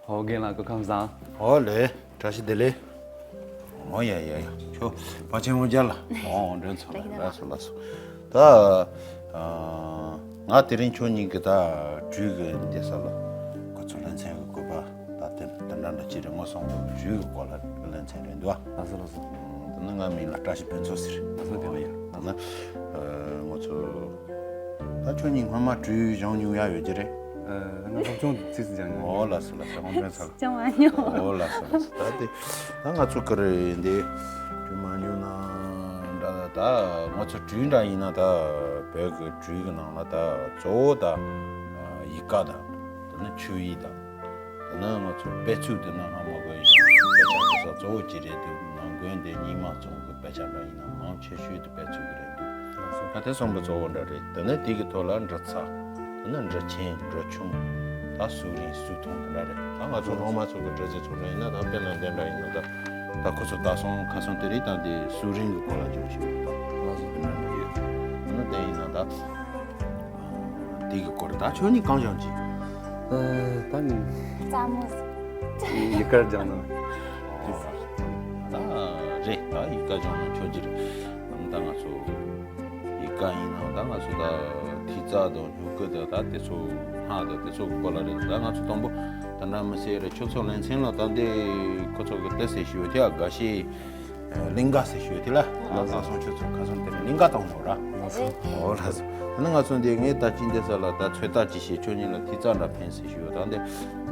ཧོ། རྒན་ལགས་སྐུ་ཁམས་བཟང་། ཨོ་ལེ། བཀྲ་ཤིས་བདེ་ལེགས། ཨོ་ཡ་ཡ་ཡ། ཁྱོད་པ་ཆེན་མོ་རྒྱལ་ལ། ཨོ་འགྲོ་ཚོ་ལ་ལགས་སོ་ལགས་སོ། ད་ཨ་ང་དེ་རིང་ཁྱོད་གཉིས་ཀྱི་ད་གྲོས་ཀྱི་འདི་ས་ལ་ཁོ་ཚོ་ལེ་ཚན་གྱི་བཀོད་པ་ད་དེ་དེ་འདྲ་འདྲ་ཅི་རེད་ངོ་སོང་གི་གྲོས་ཀྱི་སྐོར་ལ་ལེ་ཚན་རེད་འདུག་ཨ། ལགས་སོ་ལགས་སོ། ད་ནི་ང་མིང་ལ་བཀྲ་ཤིས་ཕུན་ཚོགས་ཟེར། ལགས་སོ། ཨོ་ཡ། ད་ནི་ཨ་ང་ཚོ་ད་ཁྱོད་གཉིས་སྔོན་མ་གྲོས་བཞེངས་མྱོང་ཡ་ཡོད་ཀྱི་རེད། ང་སློབ་སྦྱོང་ཚིག་ཙམ་སྦྱང་མྱོང་། ཨོ་ལགས་སོ་ལགས་སོ། ཧོང་ཕན་ཚ། སྦྱང་མ་མྱོང་། ཨོ་ལགས་སོ་ལགས་སོ། ད་དེ་ད་ང་ཚོ་ག་རེ་འདི་རྒྱུ་མ་ཉུང་ན་འདྲ། ད་ང་ཚོ་འགྲུལ་འདྲ་ཡིན་ན་ད་བོད་ཀྱི་འགྲུལ་གྱི་ནང་ལ་ད་གཙོ་བོ་ད་ཡིག་ཀ་དང་། དེ་ནས་ཆོས་ཡིག་དང་། དེ་ནས་ང་ཚོ་དཔེ་ཚུགས་དེ་ནས་ཧ་མ་གོ་ཡིན་དཔེ་ཆ་གི་ས་གཙོ་བོ་གཅིག་རེད་འདུག་ནང་དགོན་དེ་རྙིང་མ་ཚོ་གི་དཔེ་ཆ་འདྲ་ཡིན་ན་མང་ཆེ་ཤོས་དེ་དཔེ་ཚུགས་གི་རེད་འདུག་ད་དེ་གསུམ་པོ་གཙོ་བོ་འདྲ་རེད། དེ་ནས་དེ་གི་ཐོག་ལ་འབྲི་ཚགས། དེ་ནས་འབྲི་ཆེན་འབྲི་ཆུང་། ད་གཟུགས་རིང་གཟུགས་ཐུང་དེ་འདྲ་རེད། ད་ང་ཚོ་སློབ་མ་ཚོ་གི་འབྲི་རྩལ་ཚོགས་འདྲ་ཡིན་ན་ད་དཔེར་ན་འདི་འདྲ་ཡིན་ན་ད་ད་ཁོ་ཚོ་ད་སོང་ཁ་སང་དེ་རིང་ད་འདི་གཟུགས་རིང་གི་སྐོར་ལ་སྦྱོང་བྱེད་ཡོད། ད་ང་ཚོ་དེ་འདྲ་ཡོད། དེ་ནས་དེ་ཡིན་ན་ད་དེ་གི་སྐོར་ད་ཁྱོད་གཉིས་གང་སྦྱངས་ཀྱི། ཨ། ད་ནི་རྩ་མོ། ཡིག་ཀར་སྦྱངས་ནི། ཨོ། ད་རེད། ད་ཡིག་ཀ་སྦྱངས་ན་ཆོག་གི་རེད། ད་ང་ཚོ་ཡིག་ཀ་ཡིན་ན་ད་ང་ཚོ་ད་ཐིག་རྩ་དང་སྨྱུ་གུ་དང་ད་དེ་ཚོ་སྔགས་དང་དེ་ཚོ་གི་སྐོར་ལ་རེད། ད་ང་ཚོ་དང་པོ་ད་འདྲ་མི་ཟེར་རེད། ཆོས་ཚོགས་ལེ་ཚན་ལ་ད་འདི་ཁོ་ཚོ་གི་དེ་ཟེར་ཞུ་དེ་ཨ་དགའ་ཤེས། ཨ། གླིང་ག་ཟེར་ཞུ་དེ་ལ་ལགས་སོ། ལགས་སོ་ཆོས་ཚོགས་ཁ་སང་དེ་ནས་གླིང་ག་བཏང་ནོ་ར། ལགས་སོ། ཨོ་ལགས་སོ། ད་ནི་ང་ཚོ་འདི་ངས་ད་ཅི་འདི་ས་ལ་ད་ཚོད་ལྟ་ཅི་བྱེད་ཁྱོད་གཉིས་ལ་ཐིག་རྩ་འདྲ་ཕན་ཟེར་ཞུ་ད་འདི་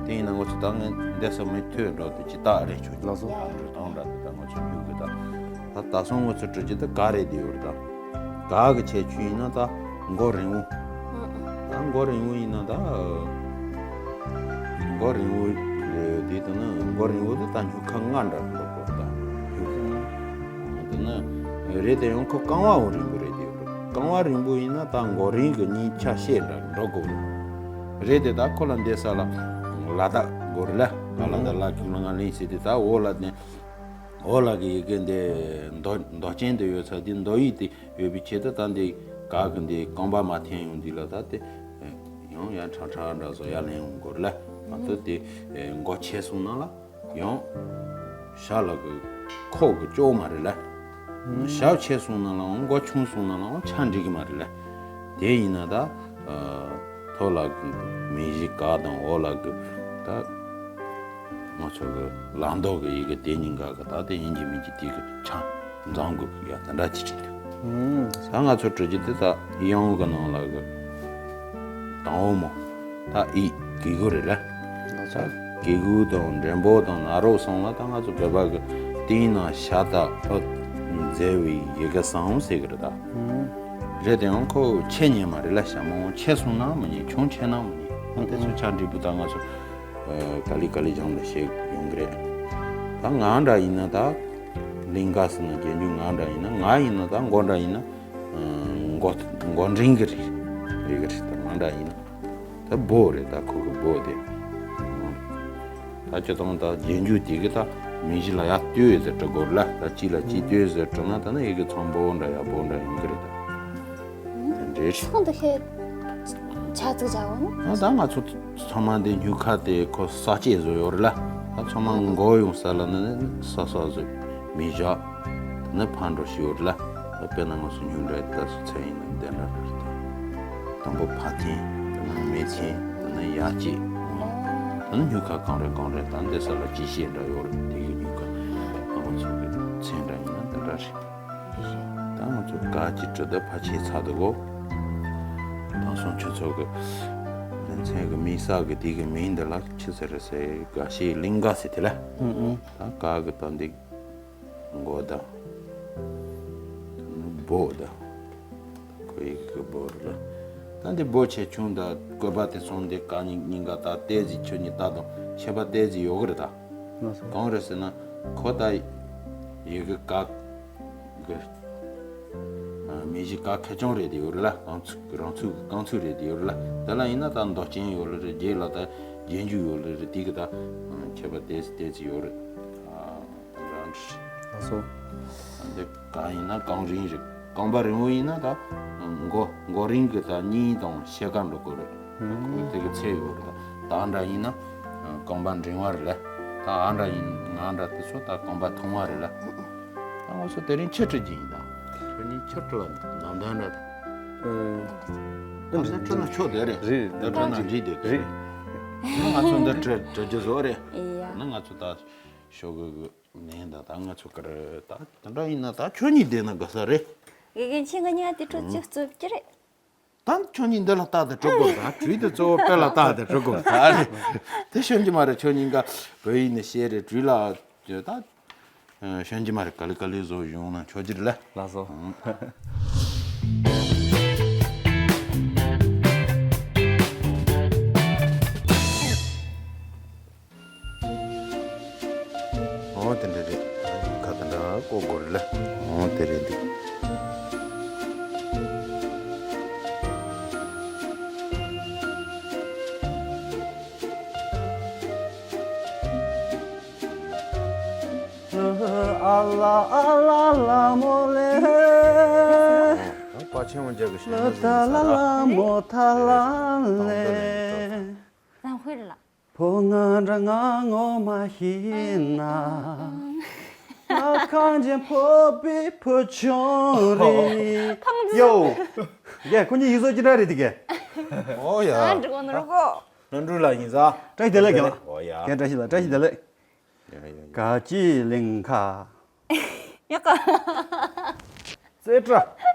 དེ་ཡིན་ན་ང་ཚོ་ད་ངས་འདི་ས་མི་ཐོས་འགྲོ་དུ་ཅི་ད་རེད་ཁྱོད་གཉིས་ལགས་སོ། ད་འགྲོ་སྟངས་འདྲ་དེ་ད་ང་ཚོ་རྒྱུག་གི་ད་ད་ད་སོང་ང་ཚོ་འགྲོ་ཅི་ད་ག་རེད་དེ་ཡོད་རེད་ད། ག་གི་ཁྱད་ཆོས་ཡིན་ན་ད་མགོ་རིང་བོ། ད་མགོ་རིང་བོ་ཡིན་ན་ད་མགོ་རིང་བོ་རེད་དེ་ད་ནི་མགོ་རིང་བོ་དེ་ད་སྨྱུག་ཁ་ལྔ་འདྲ་འགྲོ་དགོས་ད་སྨྱུག་ཁ། དེ་ནི་རེད་དེ་ཡང་ཁོ་རྐང་པ་འོ་རིང་པོ་རེད་དེ་རྐང་པ་རིང་པོ་ཡིན་ན་ད་མགོ་རིང་གི་གཉིས་ཆ་ཤས་འདྲ་འགྲོ་དགོས་རེད། རེད་དེ་ད་ཁོ་ལ་འདས་ས་ལ་ལ་དྭགས་མགོ་རེད་ལ་ང་ལ་ད་ལ་ཁྱུང་ལ་ང་ལིང་ཟེར་དེ་ད་འོ་ལ་ནས། འོ་ལ་གི་ཡི་གེ་འདི་མདོ་མདོ་ཅན་དུ་ཡོད་ས་འདི་མདོ་ཡིག་དེ་ཡོད་པའི་ཆེད་དུ་ད་འདི་ག་གི་འདི་རྐང་པ་མ་འཐེན་ཡོང་འདི་ལ་ད་དེ་ཡང་ཡང་ཁྲ་ཁྲ་འདྲ་བཟོ་ཡ་ལེན་ཡོང་དགོས་ལ་ང་ཚོ་དེ་མགོ་ཆེ་སོང་ན་ལ་ཡང་ཞྭ་ལ་གི་ཁོག་གི་ཅོག་མ་རེད་ལ། ཞྭ་ཆེ་སོང་ན་ལའང་མགོ་ཆུང་སོང་ན་ལའང་ཆ་འགྲིག་གི་མ་རེད་ལ། དེ་ཡིན་ན་ད་ཐོ་ལ་གི་མིང་གཞི་ག་དང་འོ་ལ་གི་ད། ང་ཚོ་གི་ལམ་མདོ་གི་ཡི་གེ་དེ་གཉིས་ཀ་གི་ད་དེ་ཡིན་གྱི་མིན་གྱི་དེ་གི་ཆ་འཛོམས་དགོས་ཀྱི་ཡ་དེ་འདྲ་ཅིག་བྲིས་འདུག་ད་ང་ཚོ་བྲིས་ཀྱི་དེ་ད་དབྱངས་གི་ནང་ལ་གི་དང་པོ་མོ་ད་ཨི་གི་གུ་རེད་ལ། ད་གི་གུ་དང་འགྲེང་བུ་དང་ན་རོ་སོང་ལ་ད་ང་ཚོ་བོད་པ་གི་དེའི་ནང་ཞྭ་ད་ཨ་མཛེས་པའི་ཡི་གེ་བཟང་ཟེར་གི་རེད་ད། རེད་དེ་ཡང་ཁོ་ཆེ་ཉེ་མ་རེད་ལ་ཞྭ་མོ་ཆེ་སོང་ན་མི་ཉེ་ཆུང་ཆེ་ན་མི་ཉེ་ད་དེ་ཚོ་ཆ་འགྲིག་པོ་ད་ང་ཚོ། ག་ལེ་ག་ལེ་སྦྱངས་ལ་ཤེས་ཡོང་གི་རེད། ད་ང་འདྲ་ཡིན་ན་ད་གླིང་ག་ཟེར་ན་རྒྱན་རྒྱུ་ང་འདྲ་ཡིན་ན་ང་ཡིན་ན་ད་མགོ་འདྲ་ཡིན་ན་མགོ་མགོ་འབྲིང་གི་རེད་རེད་གི་རེད། ད་ང་འདྲ་ཡིན་ན་ད་བོ་རེད། ད་ཁོ་གི་བོ་དེ་ད་ཅི་དང་ད་རྒྱན་རྒྱུ་དེ་གི་ད་མིང་གཞི་ལ་ཡ་ལྟོས་ཟེར་འབྲི་དགོས་ལ་ད་གཅིག་ལ་གཅིག་ལྟོས་ཟེར་འབྲི་ན་ད་ན་ཡི་གེ་ཚང་བོ་འདྲ་ཡ་བོ་འདྲ་ཡིན་གི་རེད་ད། དེ་འདྲའི་ཚོགས་འདུ་ཤེས་ཆ་ཚིག་བྱ་བ་ནི། ད་ང་ཚོ་ཚང་མ་འདི་སྨྱུག་ཁ་དེ་ཁོ་ས་སྐྱེས་བཟོ་ཡོད་རེད་ལ། ད་ཚང་མ་མགོ་ཡོང་ས་ལ་ནི་ས་ས་བཟོས་མི་བཞག་ད་ནི་ཕར་འགྲོ་ཞིག་ཡོད་རེད་ལ། ད་དཔེར་ན་ང་ཚོ་སྨྱུག་འདྲ་ད་སུ་ཚད་ཡིན་ན་དེ་འདྲ་རེད། དང་པོ་ཕ་ཚན། དེ་ནས་མེ་ཚན། དེ་ནས་ཡ་གཅིག་ད་ནི་སྨྱུག་ཁ་གང་རེད་གང་རེད་ད་འདི་ས་ལ་ཅི་བཤད་འདྲ་ཡོད་རེད། དེ་གི་སྨྱུག་ཁ་ང་ཚོ་གི་ཚན་འདྲ་ཡིན་ན་དེ་འདྲ་རེད། ད་ང་ཚོ་ག་ཅི་བྲི་ད་ཕལ་ཆེར་ཚར་འདུག་གོ། དེང་སང་ཁྱོད་ཚོ་གི་ལེ་ཚན་གི་དམིགས་བསལ་གི་དེ་གི་མིང་འདི་ལ་ཆི་ཟེར་རེད་ཟེར་ག་ཤེས་གླིང་ག་ཟེར་དེ་ལ། ཨུ་ཨུ། ད་ག་གི་ད་འདི་མགོ་ད་བོ་ད་ཁོ་ཡི་གི་བོ་རེད་ལ། ད་འདི་བོ་ཆེ་ཆུང་ད་བཀོད་པ་དེ་སོང་འདི་ག་ཉིན་ཉིན་ག་ད་ཏེ་ཟི་ཆུ་ཉི་ད་དང་ཁྱད་པར་ཏེ་ཟི་ཡོད་གི་རེད་ད། ལགས་སོ། གང་རེད་ཟེར་ན་ཁོ་ད་ཡི་གི་ག་གི་མིང་གཞི་ག་ཁེར་རྐྱང་རེད་དེ་ཡོད་རེད་ལ། རང་ཚུགས་རང་ཚུགས་རྐང་ཚུགས་རེད་དེ་ཡོད་རེད་ལ། དེ་ལ་ཡིན་ན་ད་མདོ་ཅན་ཡོད་ལེ་རེད། རྗེས་ལ་ད་རྗེས་འཇུག་ཡོད་ལེ་རེད། དེ་གི་ད་ཁྱད་པར་ཏེ་ཏེ་ཙི་ཡོད་རེད། ད་རང་རེད། ལགས་སོ། འདི་གང་ཡིན་ན་གང་རིང་རེད། རྐང་པ་རིང་བོ་ཡིན་ན་ད་མགོ་མགོ་རིང་གི་ད་གཉིས་དང་ཕྱེད་ཀ་འགྲོ་དགོས་རེད། ཁོ་དེ་གི་ཚད་ཡོད་རེད། ད་འདྲ་ཡིན་ན་རྐང་པ་འབྲིང་བ་རེད་ལ། ད་ཨ་འདྲ་ཡིན་ང་འདྲ་དེ་ཚོ་ད་རྐང་པ་ཐུང་བ་རེད་ལ། ད་ང་ཚོ་དེ་རིང་ཆུ་བྲི་རྒྱུ་ཡིན་ད། ཁྱོད་གཉིས་ཆུ་བྲི་ལ་ནམ་ཟླ་འདྲ་ད། ཨ་ནམ་ཟླ་བྲི་ན་ཆོག་དེ་རེད། རེད། འདི་བྲི་ན་འགྲིག་དེ་རེད། ད་ང་ཚོ་འདི་བྲི་བྲི་རྒྱུ་བཟོ་རེད། ཡ། ན་ང་ཚོ་ད་ཞོགས་གི་གི་ནས་ད་ད་ང་ཚོ་གི་རེད། ད་དེ་འདྲ་ཡིན་ན་ད་ཁྱོད་གཉིས་བསྡད་ན་དགའ་ས་རེད། དགེ་རྒན་ཁྱེད་ང་གཉིས་ཀ་དེ་འཕྲོ་ཅིག་རྩོད་ཀྱི་རེད། ད་ཁྱོད་གཉིས་འདི་ལ་ལྟ་དང་འགྲོ་དགོས་རེད། ད་གྲུས་དེ་གཙོ་བོ་དཔེ་ལ་ལྟ་དང་འགྲོ་དགོས་རེད། ད་རེད་དེ་ཤོད་ཀྱི་མ་རེད། ཁྱོད་གཉིས་ཀ་བོད་ཡིག་ནས་བཤད་རེད། གྲུས་ལ་ད་ཤོད་ཀྱི་མ་རེད། ག་ལེ་ག་ལེ་བཟོ་ཡོང་ན་ཆོག་གི་རེད་ལ། ལགས་སོ། འོ་དེ་འདྲ་རེད། ཁ་དེ་འདྲ་བཀོག་དགོས་རེད་ལ། འོ་དེ་རེད་འདུག་ཨ་ལ་ཨ་ལ་ལ་མོ་ལེ། ད་པ་ཆེན་མོ་རྒྱག་གི་ཤེས་ན་ཟིན་ས་ར། ལ་མོ་ཐ་ལ་ལེ། ལམ་དཔོན་རེད་ལ། ཕོ་ང་འདྲ་ང་ངོ་མ་ཤེས་ན། ང་གངས་ཅན་ཕོ་པའི་བུ་ཆུང་རེད། ཡོ། ཡ་ཁོ་གཉིས་ཡིག་གཟུགས་ཅི་འདྲ་རེད་དེ་གས། ཨོ་ཡ། ཨ་འགྲིག་གོ་ནོར་གོ། ལྷུན་གྲུབ་ལགས་ཡིན་ས། བཀྲ་ཤིས་བདེ་ལེགས་རྒན་ལགས། ཨོ་ཡ། རྒན་བཀྲ་ཤིས་ལགས། བཀྲ་ཤིས་བདེ་ལེགས། ཡ་ཡ་ཡ། ག་ཅི་ལིང་ཁ། ཡག་ག་རྩེ་བཀྲ།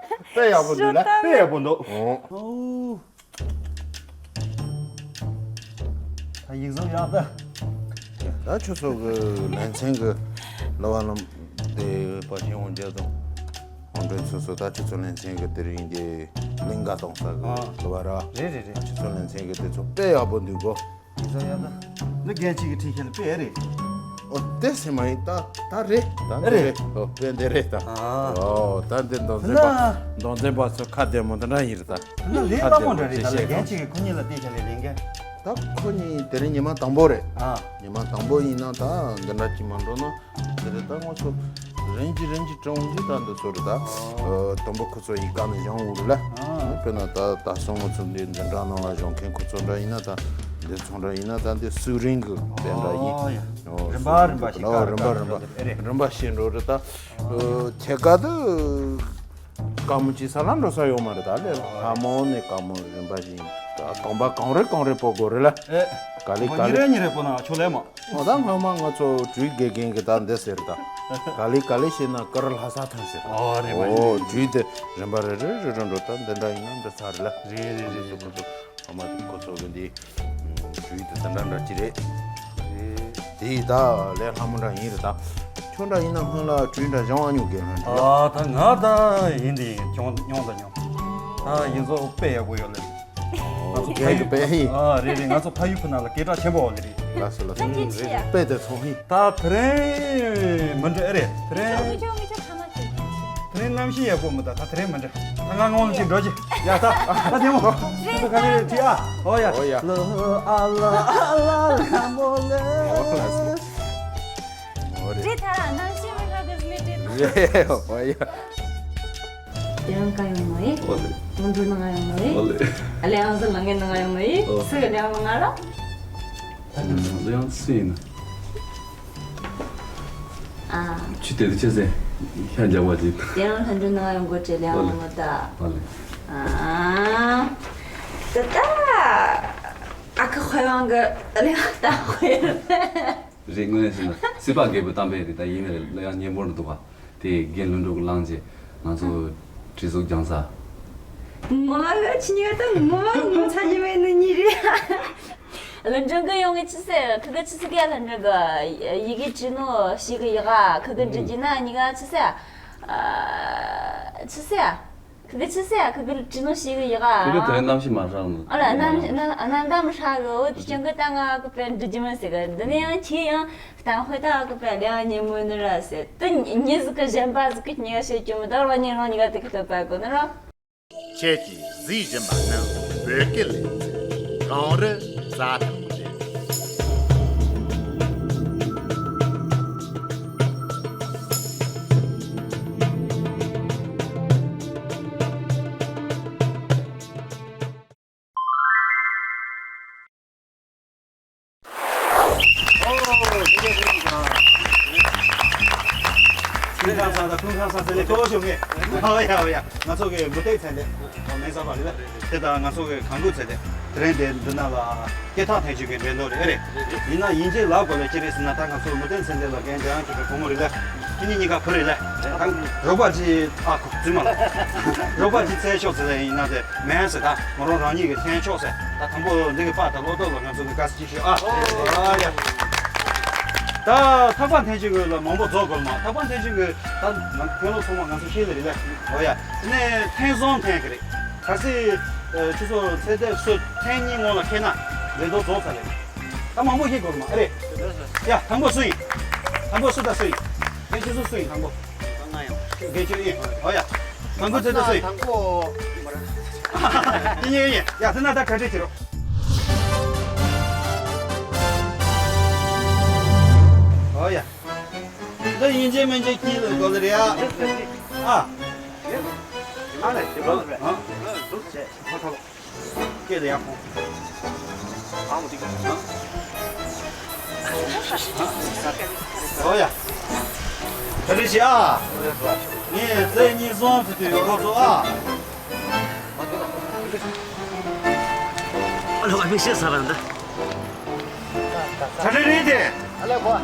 དཔེ་ཡག་པོ་འདུག་ལ། དཔེ་ཡག་པོ་འདུག་ཨོ། ད་ཡིག་གཟུགས་ཡག་ད། ད་ཁྱོད་ཚོ་གི་ལེ་ཚན་གི་ལོ་བ་ལམ་དེ་པ་ཤིང་འོང་རྒྱ་དང་འོང་འདྲེན་ཚོ་ཚོ། ད་ཁྱོད་ཚོ་ལེ་ཚན་གི་དེ་རིང་དེ་གླིང་ག་གཏོང་ས་གི་ལོ་བ་ར། རེད་རེད་རེད། ཁྱོད་ཚོ་ལེ་ཚན་གི་དེ་ཚོ་དཔེ་ཡག་པོ་འདུག་གོ། ཡིན་ས་ཡ་ད། འདི་རྒན་གཅིག་གི་ཁྲིད་ཁྱེད་ལ་དཔེ་རེད། ཨོ་དེ་སེ་མ་ཡིན་ད། ད་རེད། ད་འདི་རེད། ཨོ་དཔེ་འདི་རེད་ད། ཨོ་ད་འདི་མདོ་འཛིན་པ། མདོ་འཛིན་པ་ཚོ་ཁ་བདེ་མོ་འདི་འདྲ་ཡིན་རེད་ད། ད་ལས་སླ་མོ་འདྲ་རེད་ད་ལ། རྒན་གཅིག་གི་ཁོ་གཉིས་ལ་བལྟས་ཁྱེད་ལས་ལེན་མཁན། ད་ཁོ་གཉིས་དེ་རིང་ཉི་མ་དང་པོ་རེད། ཨ། ཉི་མ་དང་པོ་ཡིན་ན་ད་འདི་འདྲ་ཅིག་མ་འགྲོ་ན། དེ་རེད་ད། ང་ཚོ་རིམ་གྱིས་རིམ་གྱིས་སྤྲང་གི་ད་འདི་ཚོ་རེད་ད། ཨོ། དང་པོ་ཁོ་ཚོ་ཡི་ག་ནས་སྦྱང་འོང་རེད་ལ། ཨ། དཔེར་ན་ད་ད་སོང་ང་ཚོ་འདི་འདི་འདྲ་ནང་ལ་སྦྱོང་མཁན་ཁོ་ཚོ་འདྲ་ཡིན་ན། ད་འདི་ཚོ་འདྲ་ཡིན་ན་ད་འདི་སུག་རིང་གི་དཔེ་འདྲ་ཡིན། ཨོ་ཡ། ཨོ། རིམ་པ་རིམ་པ་ཞིག་ཨོ་རིམ་པ་རིམ་པ་རིམ་པ་ཞིག་འགྲོ་རེད་ད། ཨོ། ཁྱེད་ཀ་ད། དཀའ་མོ་ཅིག་ས་ལ་འགྲོ་ས་ཡོད་མ་རེད་ད། ལས་ལྷ་མོ་ནས་དཀའ་མོ་རིམ་པ་བཞིན་ད་གོམ་པ་གང་རེ་གང་རེ་སྤོ་དགོས་རེད་ལ། ཨེ། ག་ལེ་ག་ཉིན་རེ་ལེ། ཉིན་རེ་སྤོ་ན་ཆོ་ལེ་མ། ཨོ་ད་སྔོན་མ་ང་ཚོ་གྲུའི་དགེ་རྒན་གྱིས་ད་འདི་ཟེར་ད། ག་ལེ་ག་ལེ་བྱས་ན་དཀར་ལྷ་ས་ཐོན་ཟེར། ཨོ་རེད་མ། ཨོ་གྲུའི་དེ་རིམ་པ་རེ་རེ་རེ་རེ་འགྲོ་ད་འདི་འདྲ་ཡིན་ན་འདི་ཚར་རེད་ལ། རེད་རེད་རེད་རེད། ཨ་མ་དེ་ཁོ་ཚོ་གི་འདི་གྲུའི་དེ་ད་འདྲ་འདྲ་ཅི་རེད། དེ་ད་ལས་སླ་མོ་འདྲ་ཡིན་རེད་ད། ཁྱོད་འདྲ་ཡིན་ན་སྔོན་ལ་གྲུའི་འདྲ་སྦྱང་བ་མྱོང་གི་ལྷན་ཅིག་ལ། ཨ་ད་ང་ད་ཡིན་དེ་ཡིན་ཁྱོད་མྱོང་ད་མྱོང་། ད་ཡིན་ཚོ་དཔེ་ཡག་པོ་ཡོད་ལེ། ང་ཚོ་ཕ་ཡུལ་གི་དཔེ་ཡིན། ཨ་རེད་རེད། ང་ཚོ་ཕ་ཡུལ་ཁུལ་ནང་ལ་སྐད་གྲགས་ཆེན་པོ་ཡོད་ལེ་རེད། ལགས་སོ་ལགས་སོ། ཐམས་ཅད་ཆེ་ཡ། དཔེ་དེ་ཚོང་ཡིན། ད་དེ་རིང་མི་འགྲོ་ཨེ་རེད་དེ་རིང་། མི་ཆོག་མི་ཆོག་ཕ་མ་ཁྱེད་ཀྱིས་ཆེ། དེ་རིང་གནམ་གཤིས་ཡག་པོ་མི་འདུག་ད་དེ་རིང་མི་འགྲོ། ད་ང་ངོ་ལ་ཅིག་འགྲོ་གི། ཡ་ད་ད་དེ་མོ། ཁྱེད་ཚོ་ག་ནས་རེད་དྲིས་ཨ། ཨོ་ཡ། ཨོ་ཡ། ལ་ཨ་ལ་ཨ་ལ་ལ་མོ་ལེ། ཨོ་ལགས་སོ། ཨོ་རེད། རེད་ད་གནམ་གཤིས་མི་འདྲ་གི་མི་འགྲིག་ད། རེད་ཨོ་ཡ། དེ་རང་ག་ཡོང་ནོ་ཡེ། ཨོ་ལེ། ང་འགྲོ་ནང་ཡོང་ནོ་ཡེ། ཨོ་ལེ། ཨ་ལེ་ཨང་ཟི་ལང་ངེ་ནང་ཡོང་ནོ་ཡེ། ཨོ། སུ་གི་ལེ་ཨང་ང་ར། ཨ་ལེ་ཨང་སུ་ཡིན་ན། ཨ། ཆུ་དེ་དུ་ཆེ་སེ་ཤ་རྒྱག་པ་ཅིག་དེ་རང་ལྷ་འགྲོ་ནང་ཡོང་དགོས་ཅེ་ལེ་ཨང་ང་ད། ཨོ་ལེ། ཨ། ད་ད། ཨ་ཁུ་ཧོས་ཝང་གི་ལེ་ཨང་ད་ཧོས། རེད། དངོས་གནས་ཟེར་ན་སྲིད་པ་རྒད་པོ་གཏམ་དཔེ་རེད། ད་ཡིན་ན་རེད། གླུ་དབྱངས་སྙན་པོ་འདུག་པ། དེ་རྒན་ལྷུན་གྲུབ་ཀྱིས་བླངས་རྗེས་ང་ཚོ་བྲིས་གཟུགས་སྦྱངས་ས། ངོ་མ་གི་ཁྱེད་གཉིས་ཀ་ད་ངོ་མ་ངོ་ཚ་ཉི་མའི་ནི་གཉིས་རེད། ལྷུན་གྲུབ་ཀྱིས་ཡོང་གི་ཅི་ཟེར། ཁི་གི་ཅི་ཟེར་གི་ལྷུན་གྲུབ་ཀྱིས་ཡི་གེ་བྲིས་ནོ་ཞིག་གི་ཡི་ག་ཁི་གི་འབྲི་རྒྱུ་ན་གཉིས་ཀ་ཅི་ཟེར། ཨ། ཅི་ཟེར། ཁི་གི་ཅི་ཟེར། ཁི་གི་བྲིས་ནོ་ཞིག་གི་ཡི་ག་ཁི་གི་དེ་རིང་གནམ་གཤིས་མ་ཧྲག་ནོ། ཨ་ལ་གནམ་གནམ་གནམ་གཤིས་ཧྲག་གི། འོ་དེ་རྐྱེན་གི་ད་ང་གི་དཔེ་འབྲི་རྒྱུ་མི་ཟེར་གི། འདི་ནས་ཡང་ཁྱེད་ཡང་གཏམ་དཔེ་ད་གི་དཔེ་ལེ་ཨང་སྙན་མོ་ནི་ར་ཟེར། དེ་མྱི་ཟིག་གི་གཞན་པ་ཟིག་གི་གཉིས་ཀ་བཤད་རྒྱུ་མི་འདུག་རང་ཉིད་རང་གཉིས་ཀ་དེ་གི་སྟོད་པ་གོ་ནི་ར། ཁྱེད་ཀྱིས་གཟིགས་བཞིན་པ་ནི་བོད་སྐད་ལེ་ཚན་གངས་རི་ས་ཐང་རེད། ཁྱེད་ཁང་ས་དང་ཁུང་ཁང་ས་ཟེར་ལེ་ཏོ་ཞོག་ངེ། ཨོ་ཡ་ཨོ་ཡ། ང་ཚོ་གི་མུ་སྟེགས་ཚན་ཏེ་ཨོ་མེ་ས་པ་ལེ། དེ་དང་ང་ཚོ་གི་གངས་སྐུད་ཚན་ཏེ་དེ་རིང་དེ་འདི་ན་ལ་སྐད་ཐག་ཐེན་ཆུ་གི་འགྲན་བསྡུར་རེད་རེད། ཡིན་ན་ཡིན་གཅིག་ལབ་དགོས་ལེ་ཅི་རེད་ཟེར་ན། ད་ང་ཚོ་མུ་སྟེགས་ཚན་ཏེ་ལ་རྒན་འཇམ་དབྱངས་ཆོས་སྒྲོན་བུ་མོ་རེད་ལེ། ཁྱེད་གཉིས་གཉིས་ཀ་བུ་རེད་ལ། ད་རོགས་པ་ཅིག་ཨ་ཁུ་རྫུན་མ་ལ། རོགས་པ་ཅིག་འཚོལ་ཆོག་ཟེར་ཡིན་ན་དེ་མེད་ཟེར། ད་མོ་རང་རང་ཉིད་ཀྱི་འཐེན་ཆོག་ཟེར། ད་དང་པོ་འདི་གི་པར་དང་བློ་སྟོབས་ལ་ང་ཚོ་གི་དགའ་བསུ་ཅིག་ཞུ་ཨ། ཨ་ཡ། ད་ཐག་པ་འཐེན་ཆེན་གི་ལ་མང་པོ་རྫོགས་དགོས་མ། ཐག་པ་འཐེན་ཆེན་གི་ད་ང་འཐེན་ལོ་ཚང་མ་ང་ཚོ་ཤེས་ལེ་རེད་ལ། ཨོ་ཡ། དེ་ནས་འཐེན་བཟང་འཐེན་གི་རེད། གལ་སྲིད་ཁྱེད་ཚོ་ཚེ་འདས་སུ་འཐེན་གཉིས་སྔོན་ལ་འཁེལ་ན་རེ་དོགས་རྫོགས་ཚར་རེད། ད་མང་པོ་ཤེས་དགོས་མ་རེད། ཡ་དང་པོ་སུ་ཡིན། དང་པོ་སུ་དང་སུ་ཡིན། ངས་ཁྱེད་ཚོ་སུ་ཡིན་དང་པོ། ང་ཡང་། དགེ་ཆོས་ཡིན། ཨོ་ཡ། དང་པོ་ཚེ་འདས་སུ་ཡིན། དང་པོ། ཡིན་ཡིན་ཡིན། ཡ་དེ་ན་ད་གྲ་སྒྲིག་བྱེད་རོགས། ཨོ་ཡ། འདི་ཡིན་གཅིག་མིན་གཅིག་དཀྱིལ་ལ་འགྲོ་ལེ་རེད་ཨ། ཨ། ཨ་ལེ། ཨ། སྐད་དེ་ཡག་པོ། ཨ་མོ་ཏིག་ཨ། ཨོ་ཡ། གྲ་སྒྲིག་བྱེད་ཨ། ངས་རྩེ་གཉིས་གསུམ་ཟེར་དུས་ཡོད་ཁོ་ཚོ་ཨ། ཨ་ལོ་ཨ་མི་ཤེས་ས་ར་འདི། གྲ་སྒྲིག་རེད་དེ། ཨ་ལེ་གོ།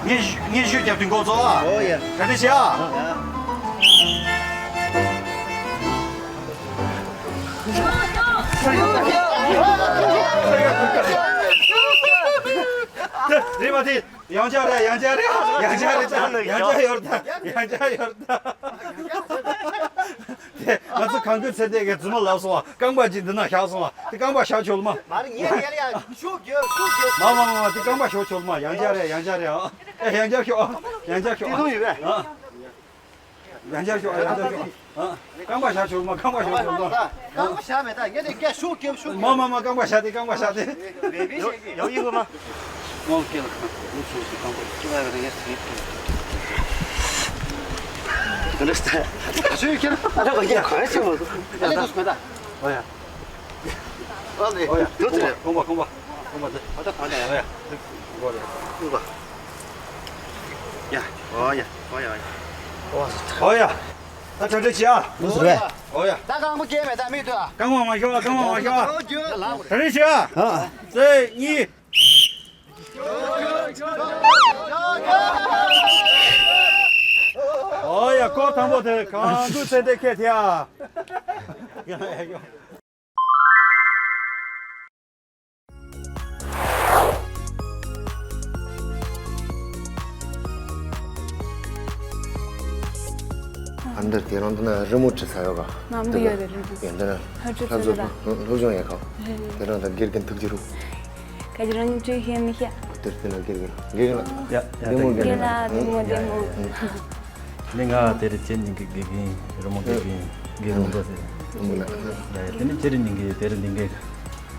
ངས་ཤུ་ངས་ཤུ་རྒྱབ་དུས་འགོ་ཚོགས་ཨ། ཨོ་ཡ། གྲ་སྒྲིག་བྱེད་ཨ། ཨ། རེད་མ་དེ། ཡང་བསྐྱར་རེད། ཡང་བསྐྱར་རེད། ཡང་བསྐྱར་རེད། ཡང་བསྐྱར་ཡོད་རེད། ཡང་བསྐྱར་ཡོད་རེད། དེ་ང་ཚོ་གངས་སྐྱོད་ཚེ་འདས་ཀྱི་རྫུན་མ་ལབ་སོང་བ། རྐང་པ་གཅིག་འདི་ན་བཞག་སོང་བ། དེ་རྐང་པ་བཞག་ཆོག་མ། མ་རེད། ངས་ཡར་ཡར་ཤུགས་རྒྱབ་ཤུགས་རྒྱབ། མ་མ་མ་མ། དེ་རྐང་པ་བཞག་ཆོག་མ། ཡང་བསྐྱར་རེད། ཡང་བསྐྱར་རེད་ཨ། ཨེ་ཡང་བསྐྱར་ཤོག་ཨ། ཡང་བསྐྱར་ཤོག་ཨ། དེ་དུང་ཡོད་པས། ཨ། ཡང་བསྐྱར་ཤོག་ཨ། ཡང་བསྐྱར་ཤོག་ཨ། རྐང་པ་བཞག་ཆོག་མ། རྐང་པ་བཞག་ཆོག་མ། རྐང་པ་བཞག་མེད་ད། ངས་དེ་སྐད་ཤུགས་རྒྱབ་ཤུགས་རྒྱབ། མ་མ་མ། རྐང་པ་བཞག་དེ། རྐང་པ་བཞག་དེ། ཡོ་ཡོ་ཡི་གོ་མ། ངོ་སྐད་ལ་ཁ་ལུགས་སུ་ཞིག་རྐང་པ་ཅི་བ་ཡོད་ན་ངས་ཟིན། ག་འདྲ་སྟེ། ད་ཆོས་ཁྱེར། ད་ལྟ་ག་གེ་ག་རེ་བྱེད་མ་སོང་། ཨ་ལེ་དུས་མེད་ད། ཨོ་ཡ། ཨ་ལེ། ཨོ་ཡ། དུས་ཚོད་རེད། ཁོང་པ་ཁོང་པ་ཁོང་པ་དེ། ཨ་ད་གང་ད་ཡ། ཨོ་ཡ། ཁོང་པ། ཡ། ཨོ་ཡ། ཨོ་ཡ། ཨོ་ཡ། ད་གྲ་སྒྲིག་བྱེད་ཨ། ལུས་རེད། ཨོ་ཡ། ད་རྐང་པ་སྐྱེས་མེད་ད་མི་འདུག་ཨ། རྐང་པ་མ་ཤོར་བ། རྐང་པ་མ་ཤོར་བ། གྲ་སྒྲིག་བྱེད་ཨ། ཨ། རྩེ་གཉིས། ཨོ་ཡ། སྐོར་དང་པོ་དེ་གངས་སྐྱོད་ཚེ་འདས་ཁེལ་ཐལ་ཨ། ཨ་འདིར་དེ་རང་འདི་ན་རི་མོ་བྲིས་ས་ཡོད་ག། ང་མི་ཡོད་རེད། རི་མོ་ཡོད་འདི་ན། ཧ་ཅང་ཚ་ཚ་ཚ། སློབ་སྦྱོང་ཡག་ག། དེ་རང་ད་དགེ་རྒན་ཐུག་རྒྱུ་རུ། ག་ཅི་རང་བྲིས་ཤེས་མི་ཤེས། དེར་དེ་ན་དགེ་རྒན་དགེ་རྒན་ལ། ཡ་ཡ། དགེ་མོ་དགེ་རྒན་ལ། དགེ་མོ་དགེ་མོ། ནི་ང་དེར་ཁྱེད་ཉིད་ཀྱི་དགེ་རྒན་རི་མོ་དགེ་རྒན་དགེ་རུ་མོ་ཟེར། རི་མོ་ལ། ཡ་ཡ། དེ་ནི་ཁྱེད་ཉིད་ཀྱི་དེར་ལས་འགན་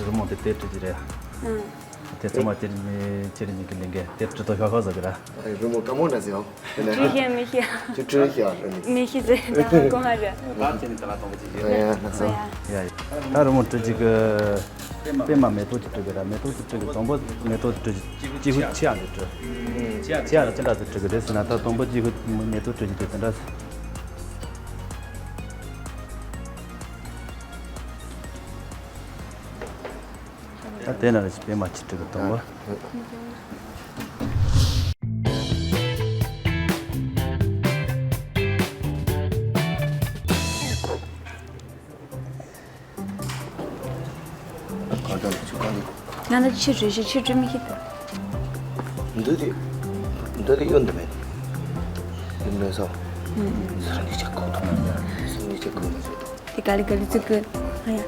རི་མོ་དེ་དེར་བྲིས་ཀྱི་རེད། ཨང་། དེ་ཚང་མ་ཁྱེད་ཉིད་ཁྱེད་ཉིད་ཀྱི་ལས་འགན་དེར་བྲིས་ཏོ་ཤོག་ཤོག་ཟེར་གི་ར། རི་མོ་དཀའ་མོ་འདྲ་ཟེར་ཨང་། བྲིས་ཤེས་མི་ཤེས། ཅི་བྲིས་ཤེས་ཨ་ནི། མི་ཤེས་ཟེར་ད་གོང་ཧ་རེད། ད་ཁྱེད་ནི་ད་ལ་གཏོང་གི་ཅི་ཡོད། ཡ་ཡ། ཡ་ཡ། ད་རི་མོ་བྲིས་ཀྱི་གི། པད་མ་མེ་ཏོག་གི་སྤྲུལ་གི་ར། མེ་ཏོག་གི་སྤྲུལ་གི། དང་པོ་མེ་ཏོག་སྤྲུལ་གི་ཅི་ཧུ་ཆི་ཡང་གི་སྤྲུལ། ཆི་ཡང་ལ་ཅི་འདྲ་ཟེར་སྤྲུལ་གི་རེད་ཟེར་ན། ད་དང་པོ་ཅི་ཧུ་མེ་ཏོག་སྤྲུལ་གི་དེ་དེ་འདྲ་ཟེར། ད་དེ་ན་རེ་ཞིག་པད་མ་ཅི་སྤྲུལ་གི་དང་པོ། གང་ལྟར་ཆུ་གང་འདུག་ང་ལ་ཕྱིར་རེ་ཞིག་ཕྱིར་སྤྲོད་མི་ཤེས་ད། འདི་དེ། འདི་དེ་གཡོན་དུ་མེད། འདི་མེད་སོ། ས་ནི་ཆ་གོ། ས་ནི་ཆ་གོ་མེད་སོ། དེ་ག་ལི་ག་ལི་ཙི་གི། ཨ་ཡ།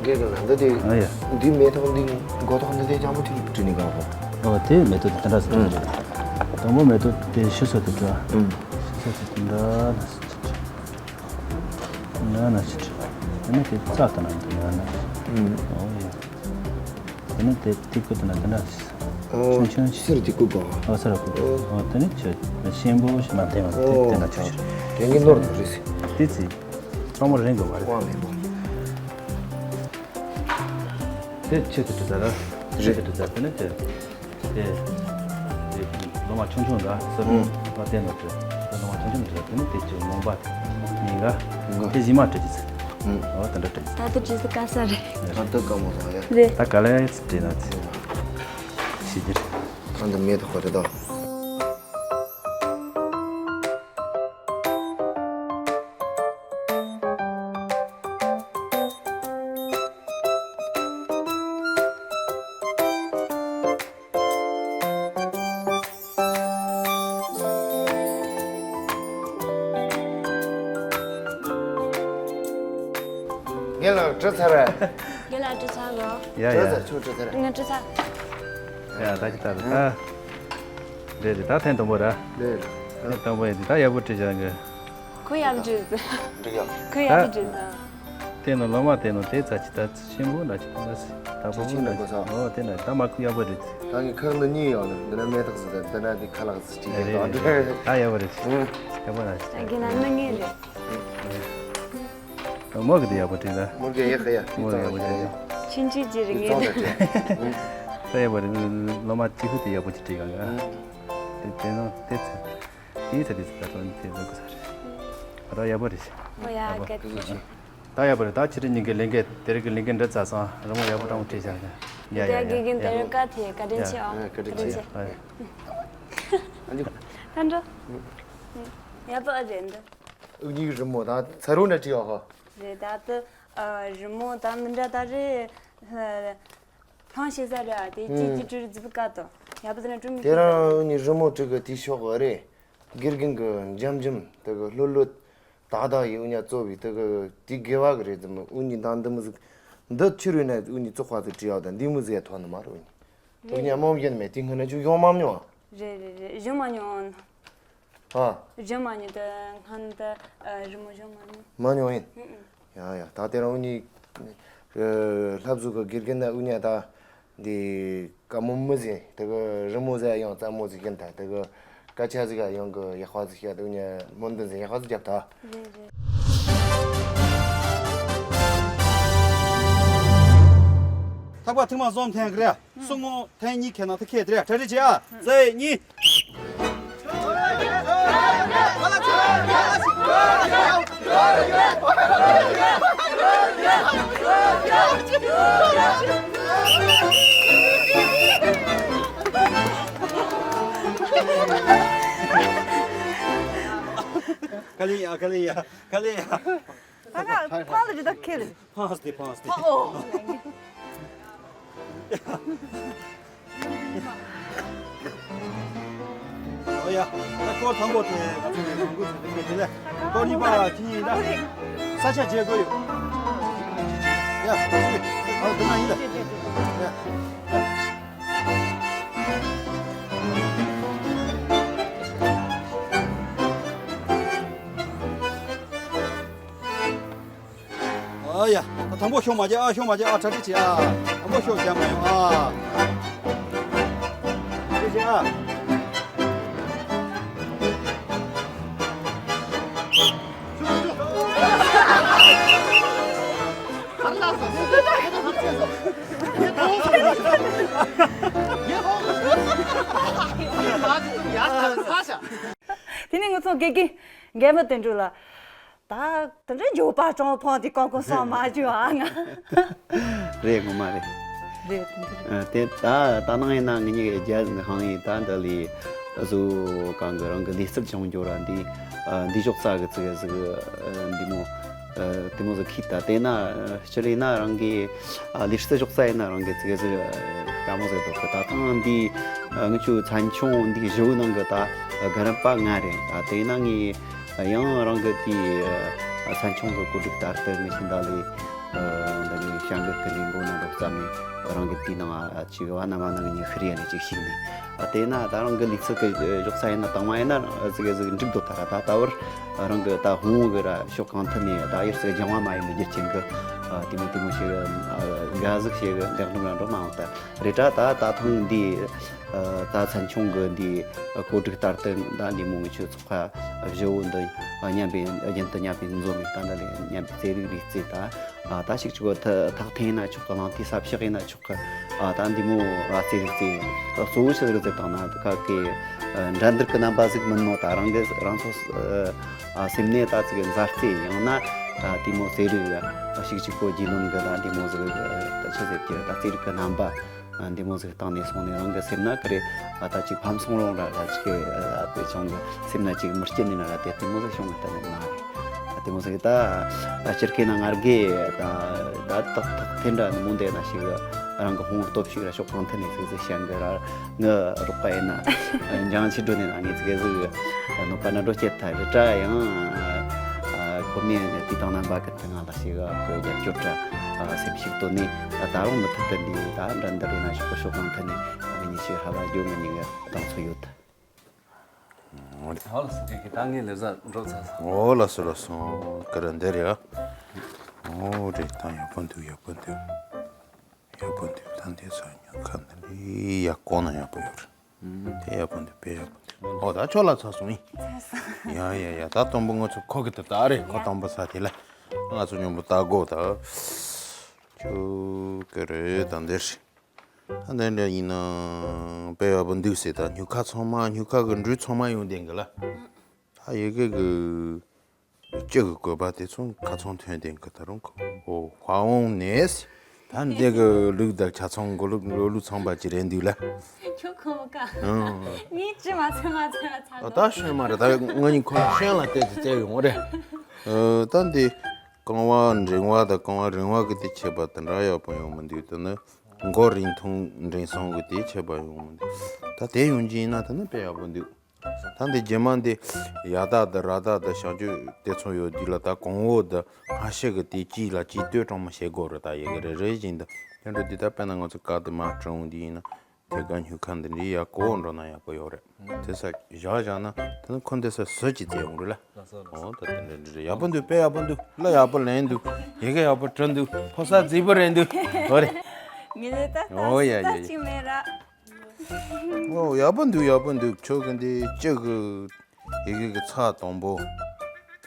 དགེ་རྒན་ལགས་འདི་དེ། ཨ་ཡ། འདི་མེ་ཏོག་འདི་མགོ་ཏོག་འདི་དེ་ཅང་པོ་ཐིག་བྲིས་ནི་གང་པོ། ཨོ་དེ་མེ་ཏོག་དེ་འདྲ་ཟེར་གི་རེད། དང་པོ་མེ་ཏོག་དེ་ཕྱི་སོ་དེ་འདྲ། ཕྱི་སོ་དེ་འདྲ་ན་སི་ཅི་འདྲ་ན་སི་ཅི། དེ་ནས་དེ་རྩ་དང་ན་དེ་འདྲ་ན་སི་ཅི། ཨོ་ཡ། དེ་ནས་དེ་ཐིག་གུ་དེ་ན་དེ་འདྲ། ཨོ། ཆུང་ཆུང་ཞིག་སེར་གྱི་སྐུ་གོ། ཨོ་སེར་སྐུ་གོ། ཨོ། ཨོ་དེ་ནས་ཆུ་ཤེན་པོ་ཞིག་མ་དེ་མ་དེ་དེ་ན་ཆུ་ཞིག་དེ་གི་ནོར་དུ་རེད། དེ་ཚེ་གཙང་མོ་རིང་གི་མ་རེད། དབང་མེད་པོ། དེ་ཆེད་དུ་དུ་ད་ར། རེད། ཆེད་དུ་དུ་ད་དེ་ནས་དེ། དེ། དེ་ལོ་ ལོ་མ་ཆུང་ཆུང་འདྲ་སོ་ཨུམ། ལ་བསྟན་ནོ་ཚོད། ལོ་མ་ཆུང་ཆུང་འདྲ་དེ་ནི་དེ་ཚོ་མོང་པ་ཉིན་ག་ཨུམ། དེ་གཞི་མ་བྲི་རྒྱུ་ཚོད། ཨུམ། འོ་དེ་འདྲ་བྲི་རྒྱུ། ད་དེ་བྲིས་སུ་དཀའ་ས་རེད། ད་ལྟ་དཀའ་མོ་ས་ཡ། རེད། ད་ག་ལེ་བྲིས་ན་ཚེ་ཤི་རྒྱུ་རེད། ད་འདི་མེད་དོ་ཁོ་རེད་དོ། ངས་ལ་བྲི་ཚར་ར། ངས་ལ་བྲི་ཚར་རོ། ཡ་ཡ། བྲི་ཚར་ཁྱོད་བྲི་ཚར། ངས་བྲི་ཚར། ཡ་ད་ཅི་ད་རེད་ད། རེད་རེད་ད་ཐེངས་དང་པོ་ར། རེད། ཐེངས་དང་པོ་ཡིན་དེ་ད་ཡག་པོ་བྲིས་བཞག་གི། ཁོ་ཡག་བྲིས་ཟེར། འགྲིག་ཡ། ཁོ་ཡག་བྲིས་ཟེར། དེ་ནི་ལོ་མ་དེ་ནི་དེ་ཙ་ཅི་ད་ཆེན་པོ་འདྲ་ཅི་ད་ཟེར་ད་པོ་ཆེན་འདྲ་པོ་ཟེར། འོ་དེ་ན་ད་མ་ཁུ་ཡག་པོ་རེད། ད་ངས་ཁག་ནི་གཉིས་ཡོད་ནི་འདི་ན་མེ་ཏོག་ཟེར་ད་འདི་ན་འདི་ཁ་ལག་ཟེར་ཅི་རེད་ད་འདི་ད་ཡག་པོ་རེད། ཡག་པོ་རེད། ད་གི་ན་ནི་ངས་རེད། མོ་གི་དེ་ཡག་པོ་བྲིས་ད། མོ་གི་ཡག་ཡག་མོ་གི་ཡག་པོ་བྲིས། ཆུང་ཆུང་ཅི་རེད་ངས་རེད། ད་ཡག་པོ་རེད། ལོ་མ་གཅིག་ཁུ་དེ་ཡག་པོ་ཅི་བྲིས་ག་ང་། དེ་དེ་ནང་དེ་ཚེ། དེའི་ཚེ་དེ་ཚེ་ད་དོན་དེ་ཚོ་གི་ས་རེད། ད་ཡག་པོ་རེད། ཨོ་ཡ་ཡག་པོ་གལ་ཏེ་ཅི། ད་ཡག་པོ་རེད། ད་ཕྱི་དྲོ་ཉིན་གི་ལས་འགན་དེ་རིང་གི་ལས་འགན་འདི་རྩ་སོང་། རི་མོ་ཡག་པོ་དྲང་པོ་བྲིས་བཞག་ཡ་ཡ་ཡ་ཡ། དགེ་རྒན་དེ་རིང་བཀའ་ཐེ་བཀའ་དྲིན་ཆེ་ཨ། བཀའ་དྲིན་ཆེ། ཨ་ཡ། ད་འགྲོ། ཡག་པོ་ཨ་རེད་འདི། འུ་གཉིས་ཀྱི་རི་མོ་ད་ཚ་རུ་འདྲ་བྲིས་ཡོད་ཧོ། རེད་ད་དུ། རི་མོ་ད་འདི་འདྲ་ད་རེད། ལྷང་ཤེས་ས་རེད་ཨ། དེ་ཅི་ཅི་ཀྲུ་རི་རྫི་བུ་ཀ་ཏོ་ཡག་པོ་ཟེར་ན་ཀྲུ་མི་དེ་རང་ནི་རི་མོ་བྲི་གི་དེ་ཤོག་གི་རེད། དགེ་རྒན་གི་འཇམ་འཇམ་དེ་གི་ལྷོད་ལྷོད་ད་ད་ཡི་འུ་ཉ་གཙོ་བའི་དེ་གི་དེ་དགེ་བ་གི་རེད་ཟེར་མོ་འུ་གཉི་ད་འདི་མི་ཟིག་འདི་ཆི་རུ་ན་འུ་གཉི་བཙོག་པ་ཟིག་བྲི་ཡག་ད་འདི་མི་ཟིག་ཡ་ཐོན་ནི་མ་རེད་འུ་གཉི། འུ་གཉི་རྨོངས་ཡིན་མེད་དེ་སྔོན་ན་ཅུ་ཡོང་མ་མྱོང་ཨ། རེད་རེད་རེད་བཞུགས་མ་མྱོང་། ཨ། བཞུགས་མ་མྱོང་དེ་སྔོན་དེ་རི་མོ་བཞུགས་མ་མྱོང་། མ་མྱོང་ཡིན། ཡ་ཡ་ད་དེ་རང་ཉིད་ལྷ་བཟོ་གི་དགེ་རྒན་ན་འུ་ཉ་ད་འདི་ཀ་མོ་མི་ཟིན་དེ་གི་རི་མོ་ཟེར་ཡང་རྩ་མོ་ཟིག་ཡིན་ད་དེ་གི་སྐད་ཆ་ཟིག་ཡང་གི་ཡག་པ་ཟིག་བཤད་འུ་ཉ་སྨོན་འདུན་ཟིན་ཡག་པ་ཟིག་རྒྱབ་ད། རེད་རེད། ཐག་པ་ཐིག་མ་བཟོམ་འཐེན་གི་རེད། སུ་ངོ་འཐེན་གཉིས་ཁེ་ན་ཐི་ཁེ་དེ་རེད་གྲ་སྒྲིག་བྱེད་ཨ། རྩེ་གཉིས། ག་ལེ་ཡ་ག་ལེ་ཡ་ག་ལེ་ཡ། ད་ག་ཕང་ལ་ཇི་ལྟར་ཁེལ། ཕངས་ཏེ་ཕངས་ཏེ། ཨོ། ཨོ་ཡ། ད་སྐོར་དང་པོ་དེ་ང་ཚོ་ནས་མང་པོ་ཞིག་འདུག་གི་དེ་ལས་སྐོར་གཉིས་པ་ཁྱི་ཡིན་ད། ས་ཆ་བརྗེ་དགོས་ཡོད། ཡ། ཨ་དེ་ན་ཡིན་ད། ཡ། ཨ་ཡ། ད་དང་པོ་ཤོག་མ་རྒྱག་ཨ། ཤོག་མ་རྒྱག་ཨ། གྲ་སྒྲིག་བྱེད་ཨ། དང་པོ་ཤོག་རྒྱག་མ་ཡོང་ཨ། གྲ་སྒྲིག་བྱེད་ཨ། དེ་ནས་ང་ཚོ་དགེ་རྒན་རྒན་མོ་དོན་གྲུབ་ལ། ད་དེ་འདྲའི་འགྱོད་པ་སྤྲང་ཕོང་དེ་གང་གང་སོང་མ་བྱུང་ཨ་ང་། རེད་ངོ་མ་རེད། རེད་དེ་འདྲ་རེད། ཨ། དེ་ད་ད་ནང་ཡིན་ན་ངེད་གཉིས་ཀྱི་རྒྱ་ཧང་ཡིན་ད་འདི་ལི་བཟོ་གང་གི་རང་གི་ལུས་རྩལ་སྦྱོང་འགྱོ་ར་འདི་ཨ་འདི་ཞོག་ས་གི་ཚིག་གི་ཟིག་ཨ་འདི་མོ་ཨ་དེ་མོ་ཟིག་ཁིད་ད་དེ་ན་ཨ་སྤྱིར་ཡིན་ན་རང་གི་ཨ་ལུས་རྩལ་ཞོག་ས་ཡིན་ན་རང་གི་ཚིག་གི་ཟིག་ཨ་དཀའ་མོ་ཟིག་འདུག་གི་ད་ཐང་འདི་ཨ་ངི་ཆུ་ཚན་ཆུང་འདི་བཞི་བོ་ནང་གི་ད་ཨ་ག་རམ་པ་ང་རེད། ད་དེ་ན་ངི་ཡང་རང་གི་དེའི་ཨ་ཚན་ཆུང་གི་བཀོད་སྒྲིག་ལྟར་དུ་ངི་ཤིང་ད་ལི་ཨ་འདི་ནི་བྱང་གི་ཀི་ལིང་གོ་ནང་དུ་བརྩམས་ནས་རང་གི་དེའི་ནང་ཨ་ཅིག་བ་ན་མ་ན་ངི་ཤི་རི་ཡ་ནི་ཅིག་ཤིག་ནས་ཨ་དེ་ན་ད་རང་གི་ལུས་ཚུགས་གི་ཞོག་ས་ཡིན་ན་དང་བ་ཡིན་ན་ཨ་ཟིག་ཟིག་འགྲིག་འདུག་ད་ར་ད་ད་བར་རང་གི་ད་ཧོང་གི་ར་ཕྱོགས་གང་ཐད་ནས་ད་ཡར་ཟིག་སྦྱང་བ་མ་ཡིན་མི་རྒྱུ་ཅན་གི་ དེ་མོ་དེ་མོ་ཞིག་གི་འགན་ཟིག་ཞིག་གི་ལེགས་འགྲུབ་ར་འགྲོ་མ་འོང་ད་རེད་དྲ། ད་ད་ཐེངས་འདི་ད་ཚན་ཆུང་གི་འདི་བཀོད་སྒྲིག་ལྟར་དུ་ད་འདི་མོ་ངི་ཆོས་ཚོགས་ཁ་བཞི་བོ་འདི་མཉམ་པའི་རྒྱུན་དུ་མཉམ་པའི་འཛོམས་ཡོད་ད། འདི་ལས་མཉམ་པའི་རྩེད་རིགས་རིག་རྩེད་ད། ད་ཞིག་ཆུ་གོ་ཐག་འཐེན་ན་ཆོག་གི། གླང་ཐིག་ས་ཕྱག་ཡིན་ན་ཆོག་གི། ད་འདི་མོ་ར་རྩེད་རིག་རྩེད་གཙོ་བོ་ཆི་ཟིག་རྩེད་བཏང་ན་ད་ག་གི་འགྲན་བསྡུར་གི་རྣམ་པ་ཟིག་མིན་ནོ། ད་རང་གི་རང་ཚོ་སེམས་ནས་ད་ཚིག་མཛའ་བརྩེ་ཡང་ན་དེ་མོ་རྩེད་རིགས་ཞིག་ཅིག་གོ་རྒྱུས་ལོན་གི་ད་འདི་མོ་ཟིག་ཆི་ཟེར་གི་ད་རྩེད་རིགས་གི་རྣམ་པ། འདི་མོ་ཟིག་བཏང་ནས་སོང་ནས་རང་གི་སེམས་ན་ཀི་རེ། ད་ཅིག་ཕམ་སོང་རུང་ར་ད་ཅིག་གི་དཔེ་ཆུང་གི་སེམས་ན་ཅིག་མི་སྐྱིད་ནི་ན་ར་དེ་དེ་མོ་ཟིག་བྱུང་གི་ད་ནི་མ་རེད། དེ་མོ་ཟིག་ད་ད་སྤྱིར་ཁེ་ན་ངར་གི་ད་ད་ཐག་ཐག་འཐེན་འདྲ་ནི་མོ་འདས་ན་ཞིག་རང་གི་ཧོང་སྟོབས་ཤིག་ར་ཕྱོགས་གང་ཐད་ནས་ཟིག་ཟིག་བཤད་གི་ར། ངི་རོགས་པ་ཡིན་ན་འཇང་ཆི་འགྲོ་ནས་ན་ངས་ཟིག་ཟིག་ནོ་པ་ན་འགྲོ་སྐྱེད་ཐ་རི་དྲ་ཡང་ཁོ་མིན་དེ་དང་རྣམ་པ་གི་ང་ལ་ཞིག་གི་རྒྱབ་སྐྱོར་དྲ་སེམས་ཤུགས་བཏོན་ནས་ད་ད་རུང་མུ་མཐུད་དུ་འདི་ད་འགྲན་བསྡུར་ཡིན་ན་ཞོག་གོ་ཤོག་གང་ཐད་ནས་ང་གཉིས་ཤིག་ཧ་ལ་རྒྱུ་ང་གཉིས་ཀྱི་གདེང་ཚོད་ཡོད། ཨོ་ལགས་སོ། དེ་གི་ད་ངའི་ལས་བཟའ་འགྲོ་ཚར་སོང་། ཨོ་ལགས་སོ་ལགས་སོ། ཀི་ར་འདི་རེད་ཨ། ཨོ་རེད་ད་ཡག་པོ་འདུག་ཡག་པོ་འདུག་ཡག་པོ་འདུག་ད་འདི་ཚོ་ཉོ་ཁ་འདི་རེད་ཡག་གོང་ན་ཡག་པོ་ཡོད་རེད། དེ་ཡག་པོ་འདུག་དཔེ་ཡག་པོ་འདུག་ཨོ་ད་ཁྱོད་ལ་ཚར་སོང་ཡིན། ཡ་ཡ་ཡ་ད་དང་པོ་ང་ཚོ་ཁོ་གི་ད་ད་རེད་ཁོ་དང་པོ་ཚར་དེ་ལ་ང་ཚོ་མཉམ་པོ་ད་དགོ་ད། ཁྱོད་ཀི་རེད་ད་འདིར། ད་འདི་འདྲ་ཡིན་ན་དཔེ་ཡག་པོ་འདུག་ཟེར་ད་ཉོ་ཁ་ཚང་མ་ཉོ་ཁ་གི་འབྲུ་ཚང་མ་ཡོང་བསྡད་གི་ལ། ད་ཡི་གེ་གི་སྤྱི་གི་བཀོད་པ་དེ་ཚོ་ཁ་ཚང་ཐོན་བསྡད་གི་ད་རུང་ཁོ་ཨོ་ཧྭ་ཝང་ནས་ད་འདི་གི་ལུགས་དང་ཆ་ཚང་གི་ལུགས་ལོ་ལུགས་ཚང་པ་ཅི་རེད་འདུག་ལ། ཁྱོད་ཁོ་མོ་ཀ་ཨང་། ངས་ཅི་མ་ཚད་མ་ཚད་ལ་ཚ་ཨ་གོ་ད་ཤོད་མ་རེད་ད་ང་གཉིས་ཁོ་ཤན་ལ་བལྟས་ཏེ་བལྟས་ཡོང་རེད། ཨ་ད་འདི་རྐང་བ་འབྲིང་བ་དང་རྐང་བ་རིང་བ་གི་དེ་ཁྱད་པར་དེ་འདྲ་ཡག་པོ་ཡོང་མི་འདུག་དེ་ནི་མགོ་རིང་ཐུང་འབྲིང་སོང་གི་དེ་ཁྱད་པར་ཡོང་མི་འདུག་ད་དེ་ཡོང་གི་ཡིན་ན་དེ་ནི་དཔེ་ཡག་པོ་འདུག་ད་འདི་རྗེས་མ་འདི་ཡ་ད་དང་ར་ད་དང་བྱང་ཆུབ་དེ་ཚོ་ཡོད་དུས་ལ་ད་གོང་འོག་དང་སྔ་ཕྱི་གི་དེ་གཅིག་ལ་གཅིག་ལྟོས་གྲངས་མ་བྱེད་དགོས་རེད། ད་ཡི་གེ་རེ་རེ་བཞིན་དུ་དེ་འདྲ་འདི་ད་དཔེར་ན་ང་ཚོ་ཀ་དེ་མ་སྤྲང་འོང་འདི་ཡིན་ན་དེ་ག་ཉོ་ཁ་འདི་འདྲའི་ཡག་གོ་འགྲོ་ན་ཡག་པོ་ཡོད་རེད། དེ་ས་བཞག་བཞག་ན་དེ་ནི་ཁོ་འདི་ས་ཟོས་ཀྱི་བཙལ་འོང་རེད་ལ། ལགས་སོ་ལགས་སོ། ཨོ་ད་དེ་འདྲ་འདྲ་རེད། ཡག་པོ་འདུག་དཔེ་ཡག་པོ་འདུག་གླུ་ཡག་པོ་ལེན་འདུག་ཡི་གེ་ཡག་པོ་འབྲི་འདུག་ཕོ་གསར་མཛེས་པོ་རེད་འདུག་ཨོ་རེད། ངེད་ལས་ད་ཨོ་ཡ་ཡ་ལྟ་ཡ་ཅིག་མེད་ར། ཨོ་ཡག་པོ་འདུག་ཡག་པོ་འདུག་ཁྱོད་ཀྱི་འདི་ལྕགས་ཀྱི་ཡི་གེ་གི་ཚགས་དང་པོ་དེ་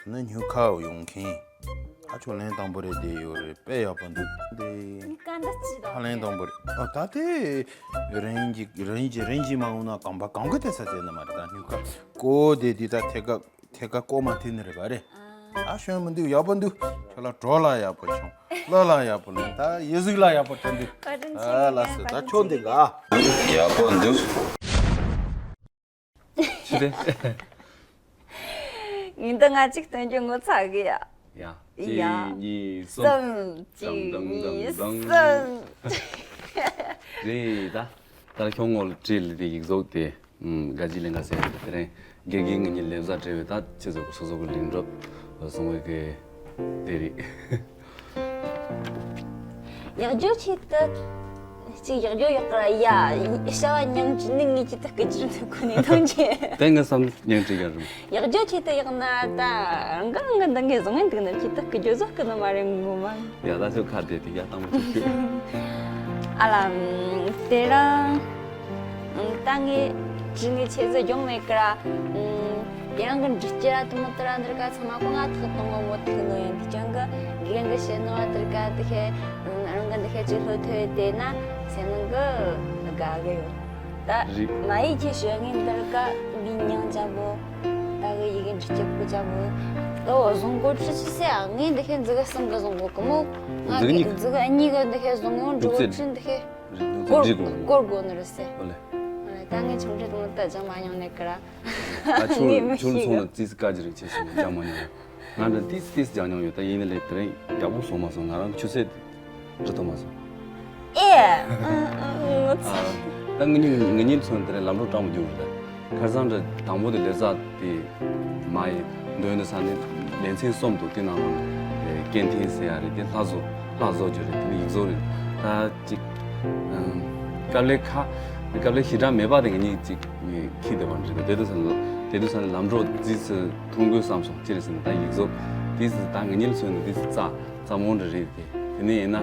ནི་ཉོ་ཁ་ཡོང་མཁན་ཨ་ཆོ་ལན་དང་པོ་རེད་བསྡད་ཡོད་རེད། དཔེ་ཡག་པོ་འདུག་འདི་ནི་ཀ་འདི་ཅི་དང་ཧ་ལན་དང་པོ་རེད། ཨ་ད་དེ་རིན་གྱི་རིན་གྱི་རིན་གྱི་མ་འོང་ན་གང་པ་གང་གི་དེ་ས་ཚད་ནི་མ་རེད། ད་ཉོ་ཁ་ཀོ་དེ་དེ་ད་ཐད་ཀ་ཐད་ཀ་ཀོ་མ་ཐེ་ནི་རེད་པ་རེད། ཨ་ཤོན་མི་འདུག་ཡག་པོ་འདུག་ཁྱོད་ལ་གྲོ་ལ་ཡག་པོ་བྱུང་། གླུ་ལ་ཡག་པོ་ལོན། ད་ཡི་གཟུགས་ལ་ཡག་པོ་བྲིས་འདུག་བཀའ་དྲིན་ཆེ། ཨ་ལགས་སོ། ད་ཁྱོད་འདི་ག་ཡག་པོ་འདུག་ཆི་རེད། ངས་འདི་ང་གཅིག་སྟོན་རྒྱུ་ངོ་ཚ་གི་ཡ། ཡ། གཅིག་ཡ། གཉིས་གསུམ། གསུམ། གཅིག་གཉིས་གསུམ། རེད་ད། ད་ལྟ་ཁྱོད་ངོ་ལ་བྲིས་ལི་དེ་ཡིག་གཟུགས་དེ། ཨུམ། དགའ་སྐྱིད་ལས་ཀ་ཟེར་ཡ་དེ་རིང་དགེ་རྒན་ངེད་གཉིས་ལས་བཟའ་བྲལ་བའི་ད་ཁྱེད་ཚོ་གི་སོ་སོ་གི་ལས་འགྲུབ་སོང་བའི་གི་དེ་རེད། ཡག་རྒྱུ་ཆེད་དུ་ཅིག་ཡག་རྒྱུ་ཡག་ག་ཡ་བྱ་བ་མྱང་ཅི་ནི་ངས་ཅི་ད་སྐུ་ཅི་ནི་ཁོ་ནས་མཐོང་རྒྱུ། དེ་ངའི་བསམ་མྱང་ཅི་ག་རུ། ཡག་རྒྱུ་ཆེད་དུ་ཡག་ན་ད་རང་ག་རང་ག་འདི་ངས་བཟུང་ངན་འདུག་ན་ཆེད་དུ་སྐུ་རྒྱུ་བཟོ་སྐུ་ནི་མ་རེད་ངོ་མ། ཡ་ད་ཚོད་ཁ་བདེ་དེ་ཡ་དང་པོ་ཅིག་ཤོད། ཨ་ལ། དེ་རང་། ད་ངས་ཅི་ནས་ཆེ་ཟི་སྦྱོང་མེད་ཀི་ར། དེ་རང་གི་འབྲི་སྐྱེ་ར་དུ་མོ་དུ་ར་འདིར་ག་ཚང་མ་ཁོ་ང་ཐག་གཏོང་ངོ་མོ་ཐུག་ནོ་ཡོང་དུ་ཅང་གི་དགེ་རྒན་གི་བཤད་ནོ་ར་དིར་ག་དི་ཤེ། རང་གི་འདི་ཤེ་ཅིག་ལྷོད་ཐོས་དེ་ན་སེམས་ནང་གི་དགའ་གི་ཡོད། ད་རེད། མ་ཡིག་ཆེ་ཤོས་ངས་འདིར་ག་འདི་མྱང་ཅ་བོ། ད་གི་ཡི་གེ་འབྲི་སྐྱེ་པོ་ཅ་བོ། ད་བཟུང་གོ་ཁྲི་ཆི་སེ་ཨ་ངས་འདི་ཤེ་འཛི་ག་གསུམ་གི་བཟུང་གོ་གི་མོ། ང་འཛི་ག་གི་གཉིས་གི། འཛི་ག་གཉིས་གི་འདི་ཤེ་བཟུང་ཡོང་འགྲོ་གོ་ཁྲི་འདི་ཤེ། རིག་གནས་སྐོར་སྒྲིག་དགོས། སྐོར་དགོས་ནི་རེད་སེ། ཨོ་ལེ། ད་ངས་ཆུང་ཆུང་དུ་མོ་ལྟ་ཅང་མ་མྱོང་ནས་ཀི་ར། ཨ་ཆུ་ངས་མི་ཆུ་ཤེས་ཚོང་གི། ལ་ཙིས་ཀ་ཅི་རིག་ཆེ་སོང་ཅང་མ་མྱོང་། ང་འདྲ་ཏིས་ཏིས་ཅང་མྱོང་ཡོད་ད་ཡིན་ནི་ལས་དེ་རིང་ཡག་པོ་སོང་མ་སོང་ང་རང་ཆུ་ཚོད་འགྲོ་ཐུབ་མ་སོང་། ཨེ། ཨ་ཨ་ཨ་ངོ་ཚ། ཨ་ད་ངི་ཉིན་ངི་ཉིན་ཚོན་དེ་རིང་ལམ་འགྲོ་སྤྲང་མོ་རྒྱུག་རེད་ད། ཁར་སང་འདྲ་དང་པོ་དེ་ལས་ས་དེ་མ་ཡི་འདོན་དུ་ས་ནི་ལེ་ཚན་གསུམ་དུ་དེ་ནང་ལ་སྐད་འཐེན་ཟེར་ཡ་རེད། དེ་ལྷ་བཟོ་ལྷ་བཟོ་རྒྱུ་རེད། དེ་ནི་ཡིག་བཟོ་རེད། ད་ཅིག་དཀའ་ལས་ཁ་དཀའ་ལས་ཞེ་དྲག་མེད་པ་དེ་ངེད་གཉིས་ཅིག་ཁྱི་དེ་བ་རེད། དེ་དུས་ས་ནི་དེ་དུས་ས་ནི་ལམ་འགྲོ་རྩིས་སུ་མཐོང་དགོས་བསམ་སོང་ཅི་རེད་ཟེར་ན་ད་ཡིག་བཟོ་དེ་སི་ད་ངེད་གཉིས་ལ་མཚོན་ན་དེ་སི་རྩ་རྩ་མོ་འདྲ་རེད་དེ། དེ་ནས་ཡིན་ན་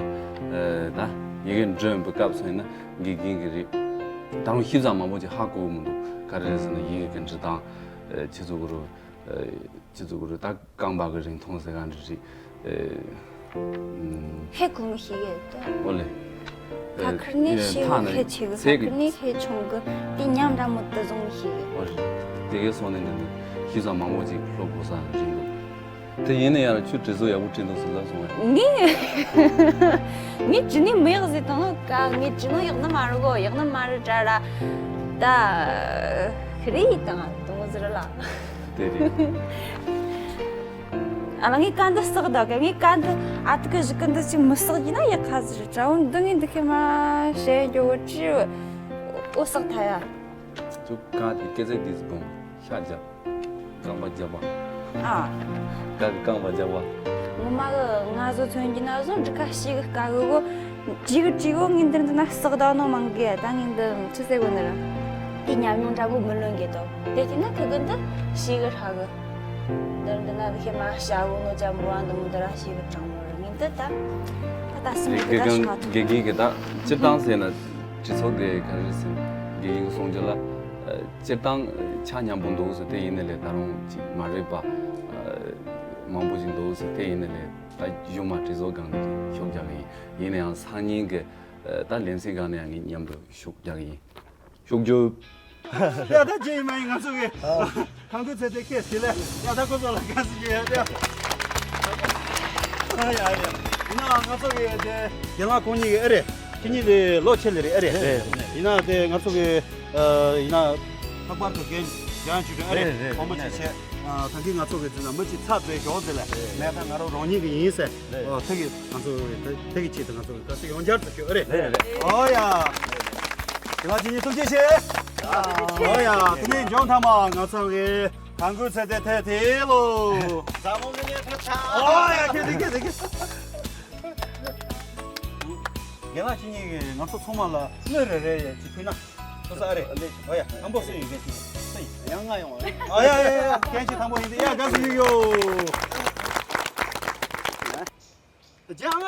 ད་ཡི་གེ་འབྲི་བའི་སྐབས་སུ་ཡིན་ན་དགེ་རྒན་གྱིས་རེད། ད་རུང་ཤེས་ཚད་མང་པོ་ཅིག་ཧ་གོ་གི་མི་འདུག་ག་རེ་རེད་ཟེར་ན་ཡི་གེ་གི་འབྲི་སྟངས་ཁྱེད་ཚོ་གུ་རུ། ཅི་ཙུག་རུ་ད་རྐང་པ་གི་རིང་ཐུང་ཟེར་ག་འདྲ་རེད། ཨེ། ཧེ་གོ་མི་ཤེས་གི་ད། ཨོ་ལེ། ཁ་ཁར་ནི་ཤེས་གི་ཧེ་ཆེ་གི་ཁ་ཁར་ནི་ཧེ་ཆུང་གི་དེ་ཉམས་འདྲ་མོ་དེ་བཟུང་མི་ཤེས་གི། ཨོ་རེད། དེ་གའི་སོང་ནས་འདི་འདི་ཤི་ས་མང་པོ་ཅིག་ལྷོ་གོ་ས་རིང་འདུག་དེ་ཡིན་ན་ཡང་ཁྱོད་དྲི་བཟོ་ཡག་པོ་བྲིས་འདུག་ཟེར་ལབ་སོང་བས། ངས་ངས་བྲིས་ནི་མི་ཡག་ཟེར་དང་ཀ་ངས་བྲིས་ནི་ཡག་ནི་མ་རེད་གོ་ཡག་ནི་མ་རེད་དྲ་ར། ད་ཁི་རེ་ཡིན་དང་དུང་ཟེར་ལ། དེ་རེད། ཨ་ལ་ངའི་ཀ་འདི་བསགས་ད་ག་ངའི་ཀ་འདི་ཨ་ཏི་ཀི་བཞི་ཀི་འདི་ཅི་མི་བསགས་རྒྱུ་ན་ཡག་ཁ་ཟིག་རེད་དྲ་བོ་འདི་ངའི་འདི་ཁེ་མ་བཤད་རྒྱུ་བོ་ཅི་འོ་བསགས་ཐ་ཡ། ཅུ་ཀ་དེ་སྐད་ཚེགས་དེ་ཟིག་བུང་ཤ་རྒྱབ། རྐང་པ་རྒྱབ་པ། ཨ། ཀ་གི་རྐང་པ་རྒྱབ་པ། ངོ་མ་གི་ང་བཟོ་མཚོན་གྱི་ན་བཟོ་འབྲི་ཁ་ཤེས་གི་དཀའ་གི་གོ། བྲིས་གི་བྲིས་གོ་ངས་འདིར་འདི་ན་བསགས་ད་ནོ་མང་གི་ད་ངས་འདི་ཆི་ཟེར་གོ་ནི་ར། དེ་ཉམས་མྱོང་འདྲ་གོ་མི་ལོན་གི་དོ། དེ་དེ་ན་ཁི་གི་འདི་ཤེས་གི་ཧྲ་གི། འདིར་འདི་ན་ཁེ་མ་བྱ་བོ་ནོ་ཅ་མོ་བ་འདི་མོ་འདི་ར་ཤེས་གི་དྲང་མོ་ར་ངས་འདི་ད། ད་ད་སི་མོ་གི་ད་ཤི་མ་ཐུབ། དགེ་རྒན་གི་ད་སྤྱིར་བཏང་ཟེར་ན་སྤྱི་ཚོགས་དེ་ག་རེ་ཟེར་དགེ་རྒན་གི་གསུང་རྒྱུ་ལ། སྤྱིར་བཏང་ཆ་མཉམ་པོ་འདུག་ཟེར་དེ་ཡིན་ནི་ལས་ད་རུང་ཅིག་མ་རེད་པ། མང་པོ་ཞིག་འདུག་ཟེར་དེ་ཡིན་ནི་ལས་ད་གཞུག་མ་དྲི་བཟོ་སྒང་ནས་ཤུགས་རྒྱག་གི་ཡིན། ཡིན་ན་ཡང་སང་ཉིན་གི་ད་ལེན་ཚིག་སྒང་ནས་ཡང་ངས་མཉམ་དུ་ཤུགས་རྒྱག་གི་ཡིན། ཤུགས་རྒྱོབ། ཡ་ད་རྗེས་མ་ཡིན་ང་ཚོ་གི་ཁང་ཁུལ་ཚེ་དེ་ཁེ་ཟི་ལེ་ཡ་ད་ཁོ་ཚོ་ལ་དགའ་བསུ་ཞུ་ཡ་ད། ཡ་ཡ་ཡིན་ན་ང་ཚོ་གི་དེ་རྒན་ལགས་ཁོང་གཉིས་ཀྱི་ཨེ་རེད། ཁྱེད་གཉིས་དེ་ལོ་ཆེ་ལེ་རེད་ཨེ་རེད། ཡིན་ན་དེ་ང་ཚོ་གི་ཡིན་ན་ལྷག་པར་དུ་རྒན་རྒན་ཆུ་ཁྲོན་ཨེ་རེད། ཁོང་མོ་ཆེ་ཆེ་ད་གིན་ང་ཚོ་གི་ཚེ་ན་མི་གཅིག་ཚབ་བྱས་ཞོག་ཟེར་ལེ་ལས་ཀ་ང་རང་རང་ཉིད་ཀྱི་ཡིན་ཟེར། ཨོ་ཐུག་གི་ང་ཚོ་ཐུག་གི་ཆེད་དུ་ང་ཚོ་གི་དགའ་བསུ་ཡང་བསྐྱར་དུ་ཞུ་ཨེ་རེད། ཨོ་ཡ། དེ་ལ་ཇི་ནི་ཐུགས་རྗེ་ཆེ། ཨོ་ཡ་དེ་ནས་འཇོན་ཐ་མ་ང་ཚོ་གི་གང་དགོས་ཚེ་དེ་ཐེ་ཐེ་ལོ། ཟ་མོ་གི་ནས་ཐེ་ཆ། ཨོ་ཡ་ཁེ་དེ་ཁེ་དེ་ཁེ། རྒན་ལགས་ཁྱེད་གཉིས་ཀྱིས་ང་ཚོ་ཚང་མ་ལ་དངུལ་རེ་རེ་ཡས་ཅིག་ཕུལ་ན། ཐུགས་ས་ཨ་རེད། ཨོ་ཡ་དང་པོ་སུ་ཡིན་མཁན་ཞིག་སུ་ཡིན། ཡང་ང་ཡོང་བ་རེད། ཨ་ཡ་ཡ་ཡ་ཡ་མཁན་ཞིག་དང་པོ་ཡིན་དེ་ཡ་དགའ་བསུ་ཡོད་ཡོད།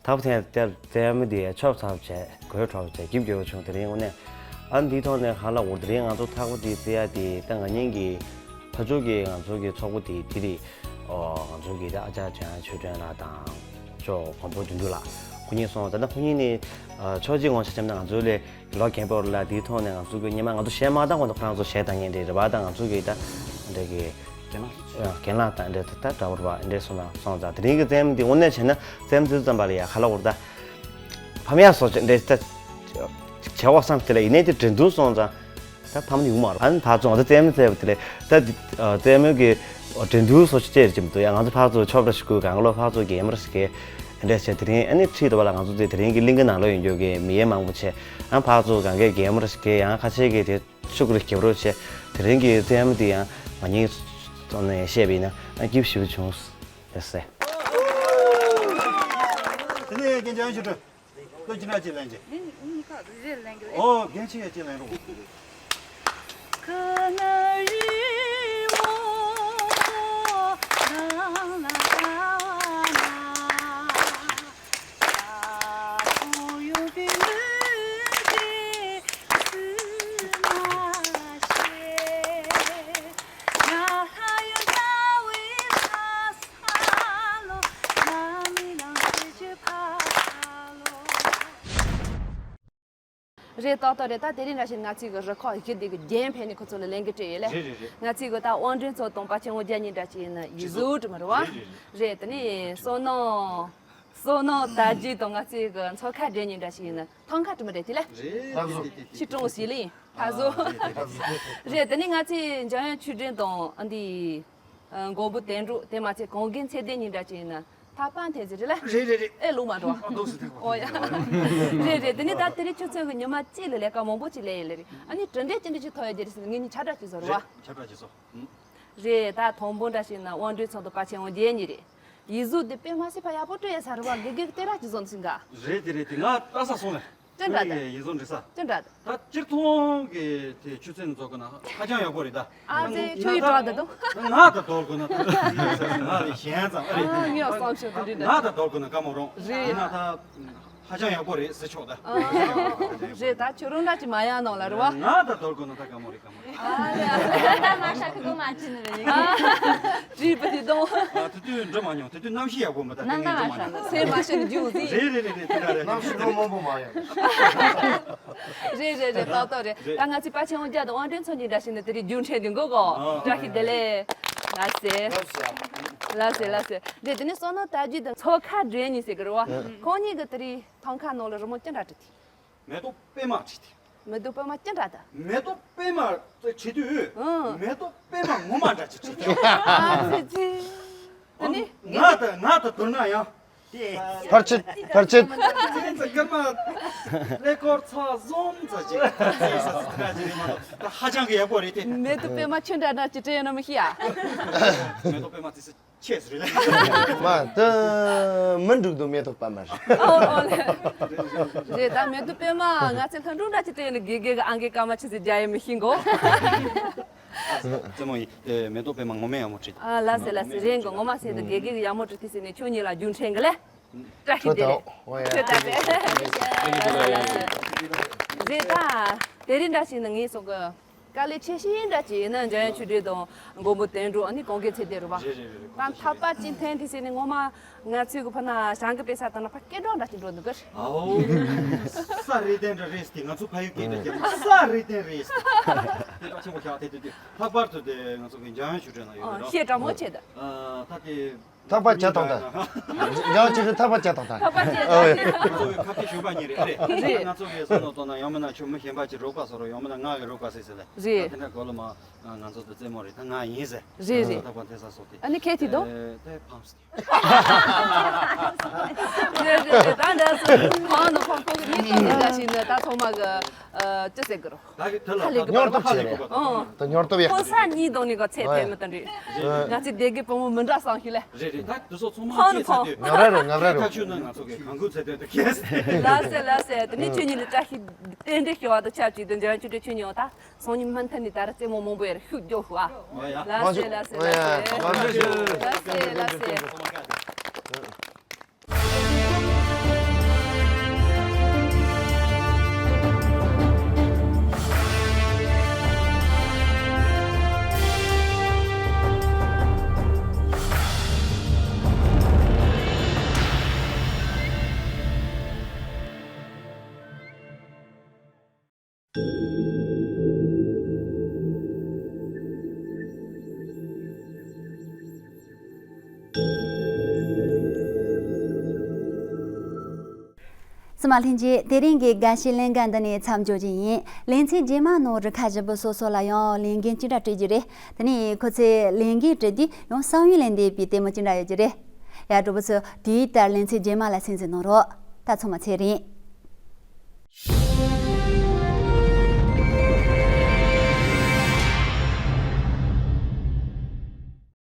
ཐབ་ཐེངས་དེར་རྩེད་མོ་དེ་ཆོབ་ཚར་བྱས་གོས་འཁྲབ་བྱས་སྐྱིབས་སྐྱོ་བོ་བྱུང་དེ་རིང་དངོས་གནས་ཨ་འདིའི་ཐོག་ནས་ཧ་ལ་འུར་དེ་རིང་ང་ཚོ་ཐག་པ་དེ་རྩེ་ཡ་དེ་ད་ང་གཉིས་ཀྱི་ཕ་ཕྱོགས་ཀྱི་ང་ཚོ་གི་ཚོགས་པ་དེ་དེ་རེད། ཨོ་ང་ཚོ་གི་ད་ཨ་ཅག་ཅང་ཆོས་སྒྲོན་ལགས་དང་ཅོ་གོང་པོ་དོན་གྲུབ་ལགས་ཁོ་གཉིས་སོང་ད་ལྟ་ཁོ་གཉིས་ནི་ཕྱོགས་གཅིག་ངོ་ཤེས་བྱམས་ན་ང་ཚོ་ལས། ལོ་རྒན་པོར་ལ་དེའི་ཐོག་ནས་ང་ཚོ་གི་སྔོན་མ་ང་ཚོ་གཞས་མ་བཏང་གོང་དུ་ཁོ་རང་ཚོ་གཞས་བཏང་མཁན་རེད་རེད་པ། ད་ང་ཚོ་གི་ད་འདྲ་གི་རྒན་ལགས་རྒན་ལགས་དང་འདྲ་ད་འདྲ་བོར་བ་འདྲ་སོང་ན་སོང་ཙང་དེ་རིང་གི་རྩེད་མོ་འདི་དངོས་གནས་བྱས་ན་རྩེད་མོ་དེ་ཙམ་པ་ལ་ཡ་ཁ་ལག་བོར་ད་ཕམ་ཡག་སོགས་ཀྱི་འདྲ་ད་བྱས་འོག་བསམ་དེ་ལ་ཡིན་ནའི་དེ་འགྲན་བསྡུར་སོང་ཙང་ད་ཕམ་ནི་ཡོང་མ་རེད། ཨ་ནི་ཕར་ཚུར་ང་ཚོ་རྩེད་མོ་རྩེ་བ་དེ་ལས་ད་རྩེད་མོ་གི་འགྲན་བསྡུར་སོགས་ཀྱི་ཅེར་ཅིམ་དུ་ཡ་ང་ཚོ་ཕར་ཚུར་ཆོབ་ར་ཞིག་དགོས་གང་ལོ་ཕར་ཚུར་གི་ཡེ་མ་ར་ཞིག་གི་འདྲ་བྱས་དེ་རིང་ཨ་ནི་ཁྲིད་དུ་བ་ལ་ང་ཚོ་དེ་དེ་རིང་གི་གླིང་ག་ནང་ལོགས་ཡོད་རྒྱུ་གི་མི་ཡེ་མང་པོ་བྱས། ཨ་ཕར་ཚུར་གང་གའི་གེམ་ར་ཞིག་གི་ཡང་ཁ་ཆེ་གི་དེ་ཤུགས་རེ་རྒྱབ་རོགས་བྱས། དེ་རིང་གི་རྩེད་མོ་དེ་ཡང་ང་གཉིས་ཚོ་ནས་བཤད་པ་ཡིན་ན་ཨ་སྐྱིད་པོ་ཞེ་པོ་བྱུང་ཟེར། དེ་ནས་རྒན་ལྕམ་ཞུ་དྲུང་ལོ་ཅི་འདྲ་ཅིག་ལེན་གྱི། ཨོ་རྒན་ཆེ་ཡ་ཅིག་ལེན་རོགས། རེད་ཏག་ཏག་རེད། ད་དེ་རིང་འདྲ་ཞིག་ང་ཚོའི་གི་རུ་ཁག་བཞི་དེ་གི་རྒྱན་ཕེབས་ནས་ཁོ་ཚོ་ལ་ལེན་གི་སྤྲད་ཡོད་ལེ། རེད་རེད་རེད། ང་ཚོའི་གི་ད་དབང་འདྲེན་ཚོ་དང་པ་ཆེན་མོ་རྒྱ་གཉིས་འདྲ་ཞིག་ཡིན་ན་ཡི་ཟུག་དྲི་མ་རུ་བ། རེད་རེད་རེད། རེད་དེ་ནས་བསོད་ནམས། བསོད་ནམས་དར་རྒྱས་དང་ང་ཚོའི་གི་མཚོ་ཁ་རྒྱལ་གཉིས་འདྲ་ཞིག་ཡིན་ན་ཐང་ཁ་དྲི་མ་རེད་དེ་ལེ། རེད་རེད་རེད། ཕྱི་གྲོང་ཞིག་ལེ་ཡིན་ཕ་བཟོ། རེད་དེ་ནས་ང་ཚོའི་འཇམ་དབྱངས་ཆོས་སྒྲོན་དང་ཨ་འདི། མགོན་པོ་དོན་གྲུབ་དེ་མ་ཚད་གངས་རྒན་ཚེ་བརྟན་གཉིས་འདྲ་ཅིག་ཡིན་ན་ ཐག་པ་འཐེན་ཟེར་རེད་ལ། རེད་རེད་རེད། ཨེ་ལུག་མ་འགྲོ། ཨ་འདུག་སེ་ཐེག་པ། ཨོ་ཡ། རེད་རེད། དེ་ནི་ད་དེ་རིང་ཆུ་ཚོད་ཀྱི་ཉི་མ་གཅིག་ལ་ལས་ཀ་མང་པོ་ཅིག་ལས་ཡིན་ལེ་རེད། ཨ་ནི་གྲུབ་འབྲས་ཅི་འདྲ་ཅིག་ཐོབ་ཡོད་རྒྱུ་རེད་ཟེར་ན་ངེད་གཉིས་ཁྱབ་བསྒྲགས་ཅིག་བཟོ་རེད་བ། རེད། ཁྱབ་བསྒྲགས་ཅིག་བཟོ། ཨུ། རེད། ད་དང་པོ་འདྲ་ཞིག་ན་དབང་སྒྲོན་ཚང་དུ་དཔའ་ཆེན་དབང་རྒྱལ་གཉིས་རེད། ཡིག་གཟུགས་འདི་དཔེ་མ་སྲིད་པ་ཡག་པོ་སྤྲོད་ཡ་ས་རེད་བ། དགེ་རྒན་གྱིས་སྟེར་ར་ཅིག་བཟོ་འདུག་ཟིན་ག། རེད་དེ་རེད་དེ། ང་ལྟ་ས་སོང་ལེ། ཅི་འདྲ་ད། ཡིག་གཟུགས་འབྲི་ས། ཅི་འདྲ་ད། ད་སྤྱིར་བཏང་གི་དེ་ཆུ་ཚན་ཚོ་གི་ན་ཧ་ཅང་ཡག་པོ་རེད་ད། ཨ་ཙེ་ཁྱོད་ཡིག་དྲག་ད་དུང་། ང་ད་དོར་དགོས་ན་ད་ང་ལས་གཞན་ཙམ་ཨ་རེད། ཨ་ངས་བསམ་ཤོག་དེ་འདྲ་ད། ང་ད་དོར་དགོས་ན་དཀའ་མོ་རང་རེད། ཡིན་ན་ད་ཧ་ཅང་ཡག་པོ་རེད་ཟེར་ཆོག་ད། རེད་ད། ཁྱོད་རང་འདྲ་ཅིག་མ་ཡང་གནང་ལ་རེད་བ། ང་ད་དོར་དགོས་ན་ད་དཀའ་མོ་རེད། ཨ་ལས། ད་མ་ཤ་ཁུ་གུ་མ་ཅི་ནི་རེད། ཨ་བྲིས་པ་དེ་དང་། ཨ་དེ་དུས་འགྲོ་མ་མྱོང་། དེ་དུས་གནམ་གཤིས་ཡག་པོ་མ་ད། ནང་ད་མ་ཤ་ནི་སེམས་མ་ཤ་ནི་རྒྱུ་ཟིག་རེད་རེད་རེད་རེད། དེ་འདྲ་རེད། གནམ་གཤིས་གནམ་མང་པོ་མ་ཡོང་། རེད་རེད་རེད། ཏག་ཏག་རེད། རེད། ད་ང་ཚོའི་དཔའ་ཆེན་དབང་རྒྱལ་དང་དབང་སྒྲོན་ཚང་གཉིས་འདྲ་ཞིག་ནི་དེ་རིང་རྒྱུན་འཕྲད་འདི་འགོ་གོ། ཨ་བཀྲ་ཤིས་བདེ་ལེགས། ལགས་སེ། ལགས་སེ་ལགས་སེ། རེད། དེ་ནས་བསོད་ནམས་དར་རྒྱས་དང་མཚོ་ཁ་སྒྲོན་གཉིས་ཟེར་གི་རེད་བ། ཁོང་གཉིས་ཀྱི་དེ་རིང་ཐང་ཁ་ནང་ལ་རི་མོ་ཅི་འདྲ་བྲིས་ཏེ། མེ་ཏོག་པད་མ་བྲིས་ཏེ། མེ་ཏོག་པད་མ་ཅི་འདྲ་ད། མེ་ཏོག་པད་མ་བྲིས་དུས། ཨང་། མེ་ཏོག་པད་མ་ངོ་མ་འདྲ་ཅིག་བྲིས་ཏེ། ཨ་ཙི་ཙི། དེ་ནི་ང་ད་ང་ད་མདོར་ན་ཡང་། ཕར་ཕྱིན་ཕར་ཕྱིན། ཙི་ཙི་སྐར་མ་ཀླད་ཀོར་ཚ་ཟོམ་ཙ་ཅིག་ཙི་ཙི་ཙི་ཙི་ཙི་ཙི་ཙི། ད་ཧ་ཅང་གི་ཡག་པོ་རེད་དེ། མེ་ཏོག་པད་མ་ཁྱོད་འདྲ་འདྲ་ཅིག་བྲིས་ཡོད་ན་མི་ཤེས་ཡ། མེ་ཏོག་པད་མ་ཙི་ཙི། ཆེས་རེད། མ་ད་མི་འགྲིག་འདུག་མེ་ཏོག་པད་མ་རེད། ཨོ་ཨོ་ལེ། རེད་ད། མེ་ཏོག་པད་མ་ང་ཚོ་ལྷ་འབྲུག་འདྲ་ཅིག་སྤྲད་ནས་དགེ་རྒན་གྱི་ཨང་ཀི་སྐར་མ་ཆུ་ཚོད་བརྒྱ་ཡས་མི་ཤེས་གོ། རྩེད་མོ་ཡིན་དེ། མེ་ཏོག་པད་མ་ངོ་མ་ཡག་མོ་བྲིས། ཨ་ལགས་སེ་ལགས་སེ། རེད་གོ། ངོ་མ་ཟེར་དུས་དགེ་རྒན་གྱིས་ཡག་མོ་བྲིས་ཏེ་ཟེར་ནས་ཁྱོད་གཉིས་ལ་རྒྱུན་འཕྲད་གི་ལེ། བཀྲ་ཤིས་བདེ་ལེགས། ཁྱོད་ད་བས། ཁྱོད་ད་བས། རེད་ད། དེ་རིང་འདྲ་ཞིག་ནི་ངས་སོང་གི། དཀའ་ལས་ཆེ་ཤོས་འདྲ་ཅིག་ཡིན་ན་འཇམ་དབྱངས་ཆོས་སྒྲོན་དང་མགོན་པོ་དོན་གྲུབ། ཨ་ནི་གངས་སྐྱིད་ཚེ་བརྟན་རེད་བ། རེད་རེད་རེད་རེད། ད་ཐག་པ་གཅིག་འཐེན་དེ་ཟེར་ནས་ངོ་མ་ང་ཚོའི་གི་ཕ་ན་ཞང་གི་དཔེ་ས་དང་ན་ཕ་སྐད་གྲགས་འདྲ་ཅིག་འགྲོ་འདུག་གི། ཨའོ། ས་རེད་དེ་འདྲ་རེད་ཟེར་ཏེ། ང་ཚོ་ཕ་ཡུལ་སྐད་འདྲ་རྒྱབ་ན་ས་རེད་དེ་རེད་ཟེར་ཏེ། དེ་འདྲ་ཆེན་པོ་བཞག་དེ་དུས་དེ་ལྷག་པར་དུ་དེ་ང་ཚོ་གི་འཇམ་དབྱངས་ཆོས་སྒྲོན་ལ་ཡོད་རེད། ཤེས་དྲང་མོ་བྱེད་ད། ཨ་ད་དེ། ཐག་པ་བཅད་བཏང་ད། ཡང་ཅི་རེད། ཐག་པ་བཅད་བཏང་ད། ཐག་པ་བཅད་ཨོ་ཡ། ང་ཚོ་གི་ཁ་སྐད་གཞོན་པ་གཉིས་རེད། ཨ་རེད། རེད། ང་ཚོ་གི་བསམ་བློ་གཏོང་ན་ཡང་མིན་ན་ཁྱོད་མི་གཞན་པ་ཅིག་རོགས་པ་བཟོ་རོགས། ཡང་མིན་ན་ང་གི་རོགས་པ་བཟོས་ཟེར་ལེ། རེད། ད་དེ་འདྲ་གོ་ལ་མ་ང་ཚོ་དུ་རྩེད་མོ་རེད། ད་ང་ཡིན་ཟེར། རེད་རེད། ཐག་པ་འཐེན་ས་སོགས་ཏེ། ཨ་ནི་ཁྱེད་ཐིག་དོ། ཨེ་དེ་ཕམ་སྟེ། རེད་རེད་རེད། ད་འདྲ་སོང་། ཕམ་ནོ་ཕམ། ཁོ་གི་མི་ཚོ་འདི་འདྲ་ཞིག་ནི་ད་ཚང་མ་གི་ཨ་ཅི་ཟེར་གི་རོ། ད་གི་དེ་ལ་ཧ་ལས་གི་མྱོར་སྟོབས་ཆེ་རེད། ཨང་། ད་མྱོར་སྟོབས་ཡག་ཁོ་ས་གཉིས་དང་ནི་ག་ཚད་ཕན་མི་དང་རེད། ང་ཚོའི་སྡེ་དགེ་བུ་མོ་མི་འདྲ་བསམ་ཤེས་ལེ། རེད་རེད། ད་དེ་ཚོ་ཚང་མ་ཕང་སྐྱེས་ཚར་དུས། ང་ར་རོ་ང་ར་རོ། ཐག་ཆོད་ན་ང་ཚོ་གི་གང་དགོས་ཚད་དུས་དུ་ཁེལ། ལགས་སེ་ལགས་སེ། དེ་ནི་ཁྱོད་གཉིས་ལ་བཀྲ་ཤིས་རྟེན་འབྲེལ་ཞུ་བ་དང་ཆབས་ཅིག་ཏུ་འཇམ་དབྱངས་ཆོས་སྒྲོན་ཁྱོད་གཉིས་ད་སང་ཉིན་མུ་མཐུད་ནས་ད་ར་རྩེད་མོ་མང་པོ་ཡར་ཤུགས་རྒྱོབ་ཤོག་ཨ། ལགས་སེ་ལགས་སེ་ལགས་སེ། ལགས་སེ་ལགས་སེ། གསན་པ་ལྷན་རྒྱས། དེ་རིང་གི་དགའ་བྱེད་ལྷན་ཁང་འདི་ནས་མཚམས་འཇོག་རྒྱུ་ཡིན། ལེ་ཚན་རྗེས་མ་ནང་རུ་ཁག་བཞི་པོ་སོ་སོ་ལ་ཡང་ལས་འགན་ཅི་འདྲ་སྤྲད་རྒྱུ་རེད། དེ་ནས་ཁོ་ཚོས་ལས་འགན་སྤྲད་དུས་ཡང་བསམ་ཡུལ་ལས་འདས་པའི་ལྟད་མོ་ཅི་འདྲ་ཡོད་རྒྱུ་རེད། ཡ། གྲོགས་པོ་ཚོ། དུས་ལྟར་ལེ་ཚན་རྗེས་མ་ལ་གསན་གཟིགས་གནང་རོགས། ད་ཚང་མ་ཚེ་རིང་།